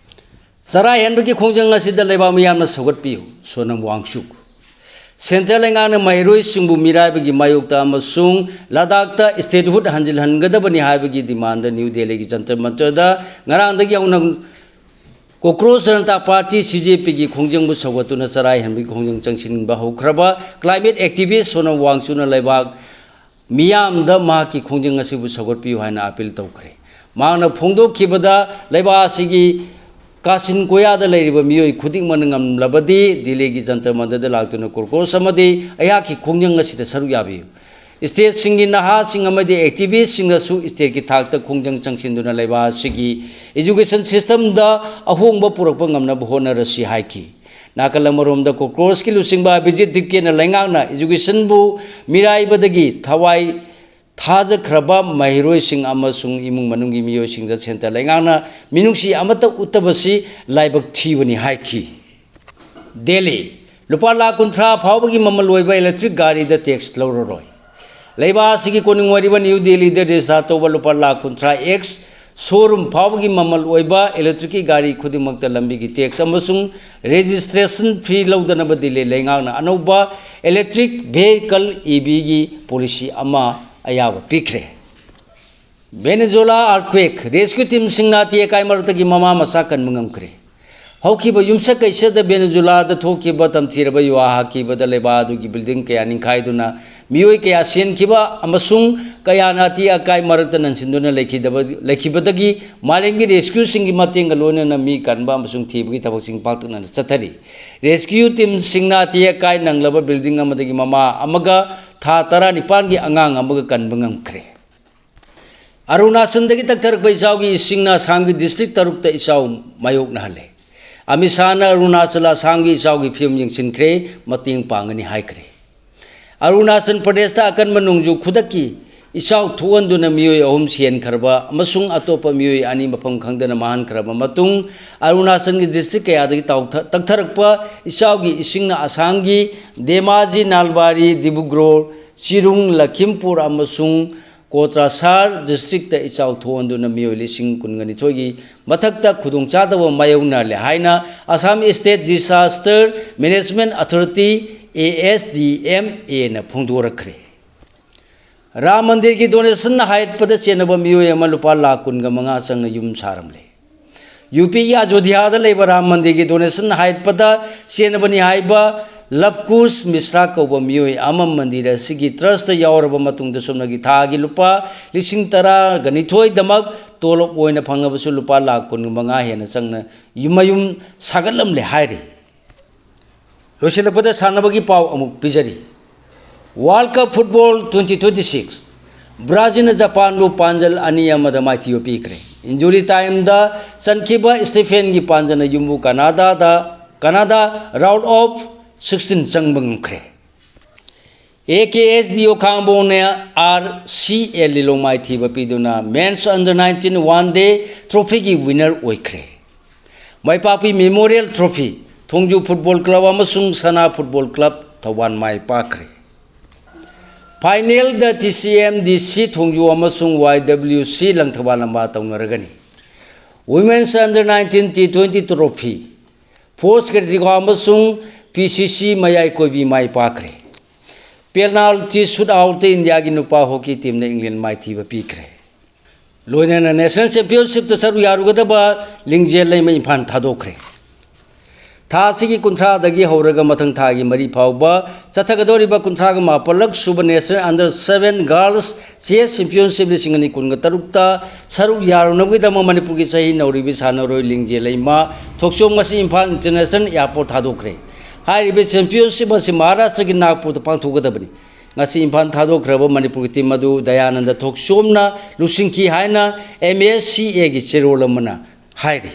ꯆꯔꯥ ꯍꯦꯟꯕꯒꯤ ꯈꯣꯡꯖꯪ ꯑꯁꯤꯗ ꯂꯩꯕꯥꯛ ꯃꯤꯌꯥꯝꯅ ꯁꯧꯒꯠꯄꯤꯌꯨ, ꯁꯣꯅꯝ ꯋꯥꯡꯆꯨꯛ꯫ Central ꯂꯩꯉꯥꯛꯅ ꯃꯍꯩꯔꯣꯏꯁꯤꯡꯕꯨ ꯃꯤꯔꯥꯏꯕꯒꯤ ꯃꯥꯌꯣꯛꯇ ꯑꯃꯁꯨꯡ ꯂꯗꯥꯈꯇ statehood ꯍꯟꯖꯤꯜꯍꯟꯒꯗꯕꯅꯤ ꯍꯥꯏꯕꯒꯤ demandꯗ ꯅ꯭ꯌꯨ ꯗꯦꯜꯂꯤꯒꯤ ꯖꯟꯇꯔ ꯃꯟꯇꯔꯗ ꯉꯔꯥꯡꯗꯒꯤ ꯍꯧꯅ Kokroch Janata Party, C J Pꯒꯤ ꯈꯣꯡꯖꯪꯕꯨ ꯁꯧꯒꯠꯇꯨꯅ ꯆꯔꯥ ꯍꯦꯟꯕꯒꯤ ꯈꯣꯡꯖꯪ ꯆꯪꯁꯤꯟꯕ ꯍꯧꯈ꯭ꯔꯕ climate activist ꯁꯣꯅꯝ ꯋꯥꯡꯆꯨꯛꯅ ꯂꯩꯕꯥꯛ ꯃꯤꯌꯥꯝꯗ ꯃꯍꯥꯛꯀꯤ ꯈꯣꯡꯖꯪ ꯑꯁꯤꯕꯨ ꯁꯧꯒꯠꯄꯤꯌꯨ ꯍꯥꯏꯅ appeal ꯇꯧꯈ꯭ꯔꯦ꯫ ꯃꯍꯥꯛꯅ ꯐꯣꯡꯗꯣꯛꯈꯤꯕꯗ, ꯂꯩꯕꯥꯛ ꯑꯁꯤꯒꯤ ꯀꯥꯆꯤꯟ ꯀꯣꯌꯥꯗ ꯂꯩꯔꯤꯕ ꯃꯤꯑꯣꯏ ꯈꯨꯗꯤꯡꯃꯛꯅ ꯉꯝꯂꯕꯗꯤ ꯗꯤꯜꯂꯤꯒꯤ ꯖꯟꯇꯔ ꯃꯟꯇꯔꯗ ꯂꯥꯛꯇꯨꯅ Kokroch ꯑꯃꯗꯤ ꯑꯩꯍꯥꯛꯀꯤ ꯈꯣꯡꯖꯪ ꯑꯁꯤꯗ ꯁꯔꯨꯛ ꯌꯥꯕꯤꯌꯨ꯫ Stateꯁꯤꯡꯒꯤ ꯅꯍꯥꯁꯤꯡ ꯑꯃꯗꯤ activistꯁꯤꯡꯅꯁꯨ stateꯀꯤ ꯊꯥꯛꯇ ꯈꯣꯡꯖꯪ ꯆꯪꯁꯤꯟꯗꯨꯅ ꯂꯩꯕꯥꯛ ꯑꯁꯤꯒꯤ education systemꯗ ꯑꯍꯣꯡꯕ ꯄꯨꯔꯛꯄ ꯉꯝꯅꯕ ꯍꯣꯠꯅꯔꯁꯤ ꯍꯥꯏꯈꯤ꯫ ꯅꯥꯀꯜ ꯑꯃꯔꯣꯝꯗ Kokrochꯀꯤ ꯂꯨꯆꯤꯡꯕ ꯑꯕꯤꯖꯤꯠ ꯗꯤꯞꯀꯦꯅ ꯂꯩꯉꯥꯛꯅ educationꯕꯨ ꯃꯤꯔꯥꯏꯕꯗꯒꯤ ꯊꯋꯥꯏ ꯊꯥꯖꯈ꯭ꯔꯕ ꯃꯍꯩꯔꯣꯏꯁꯤꯡ ꯑꯃꯁꯨꯡ ꯏꯃꯨꯡ ꯃꯅꯨꯡꯒꯤ ꯃꯤꯑꯣꯏꯁꯤꯡꯗ centre ꯂꯩꯉꯥꯛꯅ ꯃꯤꯅꯨꯡꯁꯤ ꯑꯃꯠꯇ ꯎꯠꯇꯕꯁꯤ ꯂꯥꯏꯕꯛ ꯊꯤꯕꯅꯤ ꯍꯥꯏꯈꯤ꯫ ꯗꯦꯜꯂꯤ, ꯂꯨꯄꯥ ꯂꯥꯈ ꯀꯨꯟꯊ꯭ꯔꯥ ꯐꯥꯎꯕꯒꯤ ꯃꯃꯜ ꯑꯣꯏꯕ electric ꯒꯥꯔꯤꯗ tax ꯂꯧꯔꯔꯣꯏ꯫ ꯂꯩꯕꯥꯛ ꯑꯁꯤꯒꯤ ꯀꯣꯅꯨꯡ ꯑꯣꯏꯔꯤꯕ ꯅ꯭ꯌꯨ ꯗꯦꯜꯂꯤꯗ register ꯇꯧꯕ ꯂꯨꯄꯥ ꯂꯥꯈ ꯀꯨꯟꯊ꯭ꯔꯥ X showroom ꯐꯥꯎꯕꯒꯤ ꯃꯃꯜ ꯑꯣꯏꯕ electricꯀꯤ ꯒꯥꯔꯤ ꯈꯨꯗꯤꯡꯃꯛꯇ ꯂꯝꯕꯤꯒꯤ tax ꯑꯃꯁꯨꯡ registration fee ꯂꯧꯗꯅꯕ ꯗꯤꯜꯂꯤ ꯂꯩꯉꯥꯛꯅ ꯑꯅꯧꯕ electric vehicle EVꯒꯤ policy ꯑꯃ ꯑꯌꯥꯕ ꯄꯤꯈ꯭ꯔꯦ꯫ Venezuela earthquake, rescue teamꯁꯤꯡꯅ ꯑꯇꯦꯛ ꯑꯀꯥꯏ ꯃꯔꯛꯇꯒꯤ ꯃꯃꯥ ꯃꯆꯥ ꯀꯟꯕ ꯉꯝꯈ꯭ꯔꯦ꯫ ꯍꯧꯈꯤꯕ ꯌꯨꯝꯁꯀꯩꯁꯗ ꯚꯦꯅꯦꯖꯨꯂꯥꯗ ꯊꯣꯛꯈꯤꯕ ꯇꯝꯊꯤꯔꯕ ꯌꯨꯍꯥ ꯍꯥꯈꯤꯕꯗ ꯂꯩꯕꯥꯛ ꯑꯗꯨꯒꯤ building ꯀꯌꯥ ꯅꯤꯡꯈꯥꯏꯗꯨꯅ ꯃꯤꯑꯣꯏ ꯀꯌꯥ ꯁꯤꯍꯟꯈꯤꯕ ꯑꯃꯁꯨꯡ ꯀꯌꯥꯅ ꯑꯇꯦꯛ ꯑꯀꯥꯏ ꯃꯔꯛꯇ ꯅꯟꯁꯤꯟꯗꯨꯅ ꯂꯩꯈꯤꯗꯕ-, ꯂꯩꯈꯤꯕꯗꯒꯤ ꯃꯥꯂꯦꯝꯒꯤ rescueꯁꯤꯡꯒꯤ ꯃꯇꯦꯡꯒ ꯂꯣꯏꯅꯅ ꯃꯤ ꯀꯟꯕ ꯑꯃꯁꯨꯡ ꯊꯤꯕꯒꯤ ꯊꯕꯛꯁꯤꯡ ꯄꯥꯛꯇꯛꯅꯅ ꯆꯠꯊꯔꯤ꯫ Rescue teamꯁꯤꯡꯅ ꯑꯇꯦꯛ ꯑꯀꯥꯏ ꯅꯪꯂꯕ building ꯑꯃꯗꯒꯤ ꯃꯃꯥ ꯑꯃꯒ ꯊꯥ ꯇꯔꯥꯅꯤꯄꯥꯟꯒꯤ ꯑꯉꯥꯡ ꯑꯃꯒ ꯀꯟꯕ ꯉꯝꯈ꯭ꯔꯦ꯫ ꯑꯔꯨꯅꯥꯆꯜꯗꯒꯤ ꯇꯛꯊꯔꯛꯄ ꯏꯆꯥꯎꯒꯤ ꯏꯁꯤꯡꯅ ꯑꯁꯥꯝꯒꯤ district ꯇꯔꯨꯛꯇ ꯏꯆꯥꯎ ꯃꯥꯌꯣꯛꯅꯍꯜꯂꯦ꯫ ꯑꯃꯤꯠ ꯁꯥꯍꯅ ꯑꯔꯨꯅꯥꯆꯜ ꯑꯁꯥꯝꯒꯤ ꯏꯆꯥꯎꯒꯤ ꯐꯤꯕꯝ ꯌꯦꯡꯁꯤꯟꯈ꯭ꯔꯦ, ꯃꯇꯦꯡ ꯄꯥꯡꯒꯅꯤ ꯍꯥꯏꯈ꯭ꯔꯦ꯫ ꯑꯔꯨꯅꯥꯆꯜ ꯄ꯭ꯔꯗꯦꯁꯇ ꯑꯀꯟꯕ ꯅꯣꯡꯖꯨ ꯈꯨꯗꯛꯀꯤ ꯏꯆꯥꯎ ꯊꯣꯛꯍꯟꯗꯨꯅ ꯃꯤꯑꯣꯏ ꯑꯍꯨꯝ ꯁꯤꯍꯟꯈ꯭ꯔꯕ ꯑꯃꯁꯨꯡ ꯑꯇꯣꯞꯄ ꯃꯤꯑꯣꯏ ꯑꯅꯤ ꯃꯐꯝ ꯈꯪꯗꯅ ꯃꯥꯡꯍꯟꯈ꯭ꯔꯕ ꯃꯇꯨꯡ, ꯑꯔꯨꯅꯥꯆꯜꯒꯤ district ꯀꯌꯥꯗꯒꯤ ꯇꯥꯎꯊ-, ꯇꯛꯊꯔꯛꯄ ꯏꯆꯥꯎꯒꯤ ꯏꯁꯤꯡꯅ ꯑꯁꯥꯝꯒꯤ ꯙꯦꯃꯥꯖꯤ, ꯅꯥꯜꯕꯥꯔꯤ, ꯗꯤꯕ꯭ꯔꯨꯒꯔ, ꯆꯤꯔꯨꯡ, ꯂꯈꯤꯝꯄꯨꯔ ꯑꯃꯁꯨꯡ ꯀꯣꯀ꯭ꯔꯥꯖꯍꯥꯔ districtꯇ ꯏꯆꯥꯎ ꯊꯣꯛꯍꯟꯗꯨꯅ ꯃꯤꯑꯣꯏ ꯂꯤꯁꯤꯡ ꯀꯨꯟꯒ ꯅꯤꯊꯣꯏꯒꯤ ꯃꯊꯛꯇ ꯈꯨꯗꯣꯡꯆꯥꯗꯕ ꯃꯥꯌꯣꯛꯅꯍꯜꯂꯦ ꯍꯥꯏꯅ Assam State Disaster Management Authority, ASDMAꯅ ꯐꯣꯡꯗꯣꯔꯛꯈ꯭ꯔꯦ꯫ Ram ꯃꯟꯗꯤꯔꯒꯤ donation ꯍꯥꯏꯠꯄꯗ ꯆꯦꯟꯅꯕ ꯃꯤꯑꯣꯏ ꯑꯃ ꯂꯨꯄꯥ ꯂꯥꯈ ꯀꯨꯟꯒ ꯃꯉꯥ ꯆꯪꯅ ꯌꯨꯝ ꯁꯥꯔꯝꯂꯦ꯫ UPꯒꯤ ꯑꯌꯣꯙ꯭ꯌꯥꯗ ꯂꯩꯕ ꯔꯥꯝ ꯃꯟꯗꯤꯔꯒꯤ donation ꯍꯥꯏꯠꯄꯗ ꯆꯦꯟꯅꯕꯅꯤ ꯍꯥꯏꯕ ꯂꯕꯀꯨꯁ ꯃꯤꯁ꯭ꯔꯥ ꯀꯧꯕ ꯃꯤꯑꯣꯏ ꯑꯃ ꯃꯟꯗꯤꯔ ꯑꯁꯤꯒꯤ trustꯇ ꯌꯥꯎꯔꯕ ꯃꯇꯨꯡꯗ ꯆꯨꯝꯅꯒꯤ ꯊꯥꯒꯤ ꯂꯨꯄꯥ ꯂꯤꯁꯤꯡ ꯇꯔꯥꯒ ꯅꯤꯊꯣꯏꯗꯃꯛ ꯇꯣꯂꯣꯞ ꯑꯣꯏꯅ ꯐꯪꯂꯕꯁꯨ ꯂꯨꯄꯥ ꯂꯥꯈ ꯀꯨꯟꯃꯉꯥ ꯍꯦꯟꯅ ꯆꯪꯅ ꯌꯨꯝ, ꯃꯌꯨꯝ ꯁꯥꯒꯠꯂꯝꯂꯦ ꯍꯥꯏꯔꯤ꯫ ꯂꯣꯏꯁꯤꯜꯂꯛꯄꯗ ꯁꯥꯟꯅꯕꯒꯤ ꯄꯥꯎ ꯑꯃꯨꯛ ꯄꯤꯖꯔꯤ꯫ World Cup Football twenty twenty-six, ꯕ꯭ꯔꯥꯖꯤꯜꯅ ꯖꯄꯥꯟꯕꯨ ꯄꯥꯟꯖꯜ ꯑꯅꯤ ꯑꯃꯗ ꯃꯥꯏꯊꯤꯕ ꯄꯤꯈ꯭ꯔꯦ꯫ Injury timeꯗ ꯆꯟꯈꯤꯕ ꯁ꯭ꯇꯤꯐꯦꯟꯒꯤ ꯄꯥꯟꯖꯜꯅ ꯌꯨꯝꯕꯨ ꯀꯅꯥꯗꯥꯗ, ꯀꯅꯥꯗꯥ round of sixteen ꯆꯪꯕ ꯉꯝꯈ꯭ꯔꯦ꯫ AKSDO ꯈꯥꯡꯕꯣꯡꯅ RCA ꯂꯤꯂꯣꯡ ꯃꯥꯏꯊꯤꯕ ꯄꯤꯗꯨꯅ Men's Under nineteen One Day Trophyꯒꯤ winner ꯑꯣꯏꯈ꯭ꯔꯦ꯫ ꯃꯥꯏꯄꯥꯛꯄꯤ Memorial Trophy, ꯊꯣꯡꯖꯨ Football Club ꯑꯃꯁꯨꯡ ꯁꯅꯥ Football Club ꯊꯧꯕꯥꯜ ꯃꯥꯏ ꯄꯥꯛꯈ꯭ꯔꯦ꯫ ꯐꯥꯏꯅꯦꯜꯗ ꯇꯤ ꯁꯤ ꯑꯦꯝ ꯗꯤ ꯁꯤ ꯊꯣꯡꯖꯨ ꯑꯃꯁꯨꯡ ꯋꯥꯏ ꯗꯕ꯭ꯂꯤꯌꯨ ꯁꯤ ꯂꯪꯊꯕꯥꯜ ꯂꯝꯕꯥ ꯇꯧꯅꯔꯒꯅꯤ꯫ Women's Under nineteen T twenty Trophy, ꯐꯣꯔꯁ ꯀꯦꯔꯤꯒꯥꯎ ꯑꯃꯁꯨꯡ ꯄꯤ ꯁꯤ ꯁꯤ ꯃꯌꯥꯏ ꯀꯣꯏꯕꯤ ꯃꯥꯏ ꯄꯥꯛꯈ꯭ꯔꯦ꯫ ꯄꯦꯅꯥꯜꯇꯤ ꯁꯨꯠ ꯑꯥꯎꯠꯇ ꯏꯟꯗꯤꯌꯥꯒꯤ ꯅꯨꯄꯥ ꯍꯣꯀꯤ ꯇꯤꯝꯅ ꯏꯪꯂꯦꯟ ꯃꯥꯏꯊꯤꯕ ꯄꯤꯈ꯭ꯔꯦ꯫ ꯂꯣꯏꯅꯅ ꯅꯦꯁꯅꯦꯜ ꯆꯦꯝꯄꯤꯌꯟꯁꯤꯞꯇ ꯁꯔꯨꯛ ꯌꯥꯔꯨꯒꯗꯕ ꯂꯤꯡꯖꯦꯜ ꯂꯩꯃ ꯏꯝꯐꯥꯜ ꯊꯥꯗꯣꯛꯈ꯭ꯔꯦ꯫ ꯊꯥ ꯑꯁꯤꯒꯤ ꯀꯨꯟꯊ꯭ꯔꯥꯗꯒꯤ ꯍꯧꯔꯒ ꯃꯊꯪ ꯊꯥꯒꯤ ꯃꯔꯤ ꯐꯥꯎꯕ ꯆꯠꯊꯒꯗꯧꯔꯤꯕ ꯀꯨꯟꯊ꯭ꯔꯥꯒ ꯃꯥꯄꯜꯂꯛ ꯁꯨꯕ national under seven girls chess championship ꯂꯤꯁꯤꯡ ꯑꯅꯤ ꯀꯨꯟꯒ ꯇꯔꯨꯛꯇ ꯁꯔꯨꯛ ꯌꯥꯔꯨꯅꯕꯒꯤꯗꯃꯛ ꯃꯅꯤꯄꯨꯔꯒꯤ ꯆꯍꯤ ꯅꯧꯔꯤꯕꯤ ꯁꯥꯟꯅꯔꯣꯏ ꯂꯤꯡꯖꯦꯜ ꯂꯩꯃ ꯊꯣꯛꯆꯣꯝ ꯉꯁꯤ ꯏꯝꯐꯥꯜ ꯏꯟꯇꯔꯅꯦꯁꯅꯦꯜ ꯑꯦꯌꯥꯔꯄꯣꯔꯠ ꯊꯥꯗꯣꯛꯈ꯭ꯔꯦ꯫ ꯍꯥꯏꯔꯤꯕ ꯆꯦꯝꯄꯤꯌꯟꯁꯤꯞ ꯑꯁꯤ ꯃꯍꯥꯔꯥꯁꯇ꯭ꯔꯒꯤ ꯅꯥꯒꯄꯨꯔꯗ ꯄꯥꯡꯊꯣꯛꯀꯗꯕꯅꯤ꯫ ꯉꯁꯤ ꯏꯝꯐꯥꯜ ꯊꯥꯗꯣꯛꯈ꯭ꯔꯕ ꯃꯅꯤꯄꯨꯔꯒꯤ ꯇꯤꯝ ꯑꯗꯨ ꯗꯌꯥꯅꯟꯗ ꯊꯣꯛꯆꯣꯝꯅ ꯂꯨꯆꯤꯡꯈꯤ ꯍꯥꯏꯅ ꯑꯦꯝ ꯑꯦ ꯁꯤ ꯑꯦꯒꯤ ꯆꯦꯔꯣꯜ ꯑꯃꯅ ꯍꯥꯏꯔꯤ꯫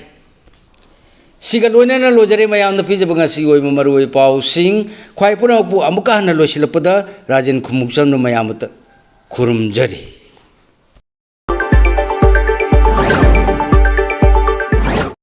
ꯁꯤꯒ ꯂꯣꯏꯅꯅ ꯂꯣꯏꯖꯔꯦ ꯃꯌꯥꯝꯅ ꯄꯤꯖꯕ ꯉꯁꯤꯒꯤ ꯑꯣꯏꯕ ꯃꯔꯨꯑꯣꯏꯕ ꯄꯥꯎꯁꯤꯡ꯫ ꯈ꯭ꯋꯥꯏ ꯄꯨꯝꯅꯃꯛꯄꯨ ꯑꯃꯨꯛꯀ ꯍꯟꯅ ꯂꯣꯏꯁꯤꯜꯂꯛꯄꯗ ꯔꯥꯖꯦꯟ ꯈꯨꯃꯨꯛꯆꯝꯅ ꯃꯌꯥꯝ ꯑꯃꯇ ꯈꯨꯔꯨꯝꯖꯔꯤ꯫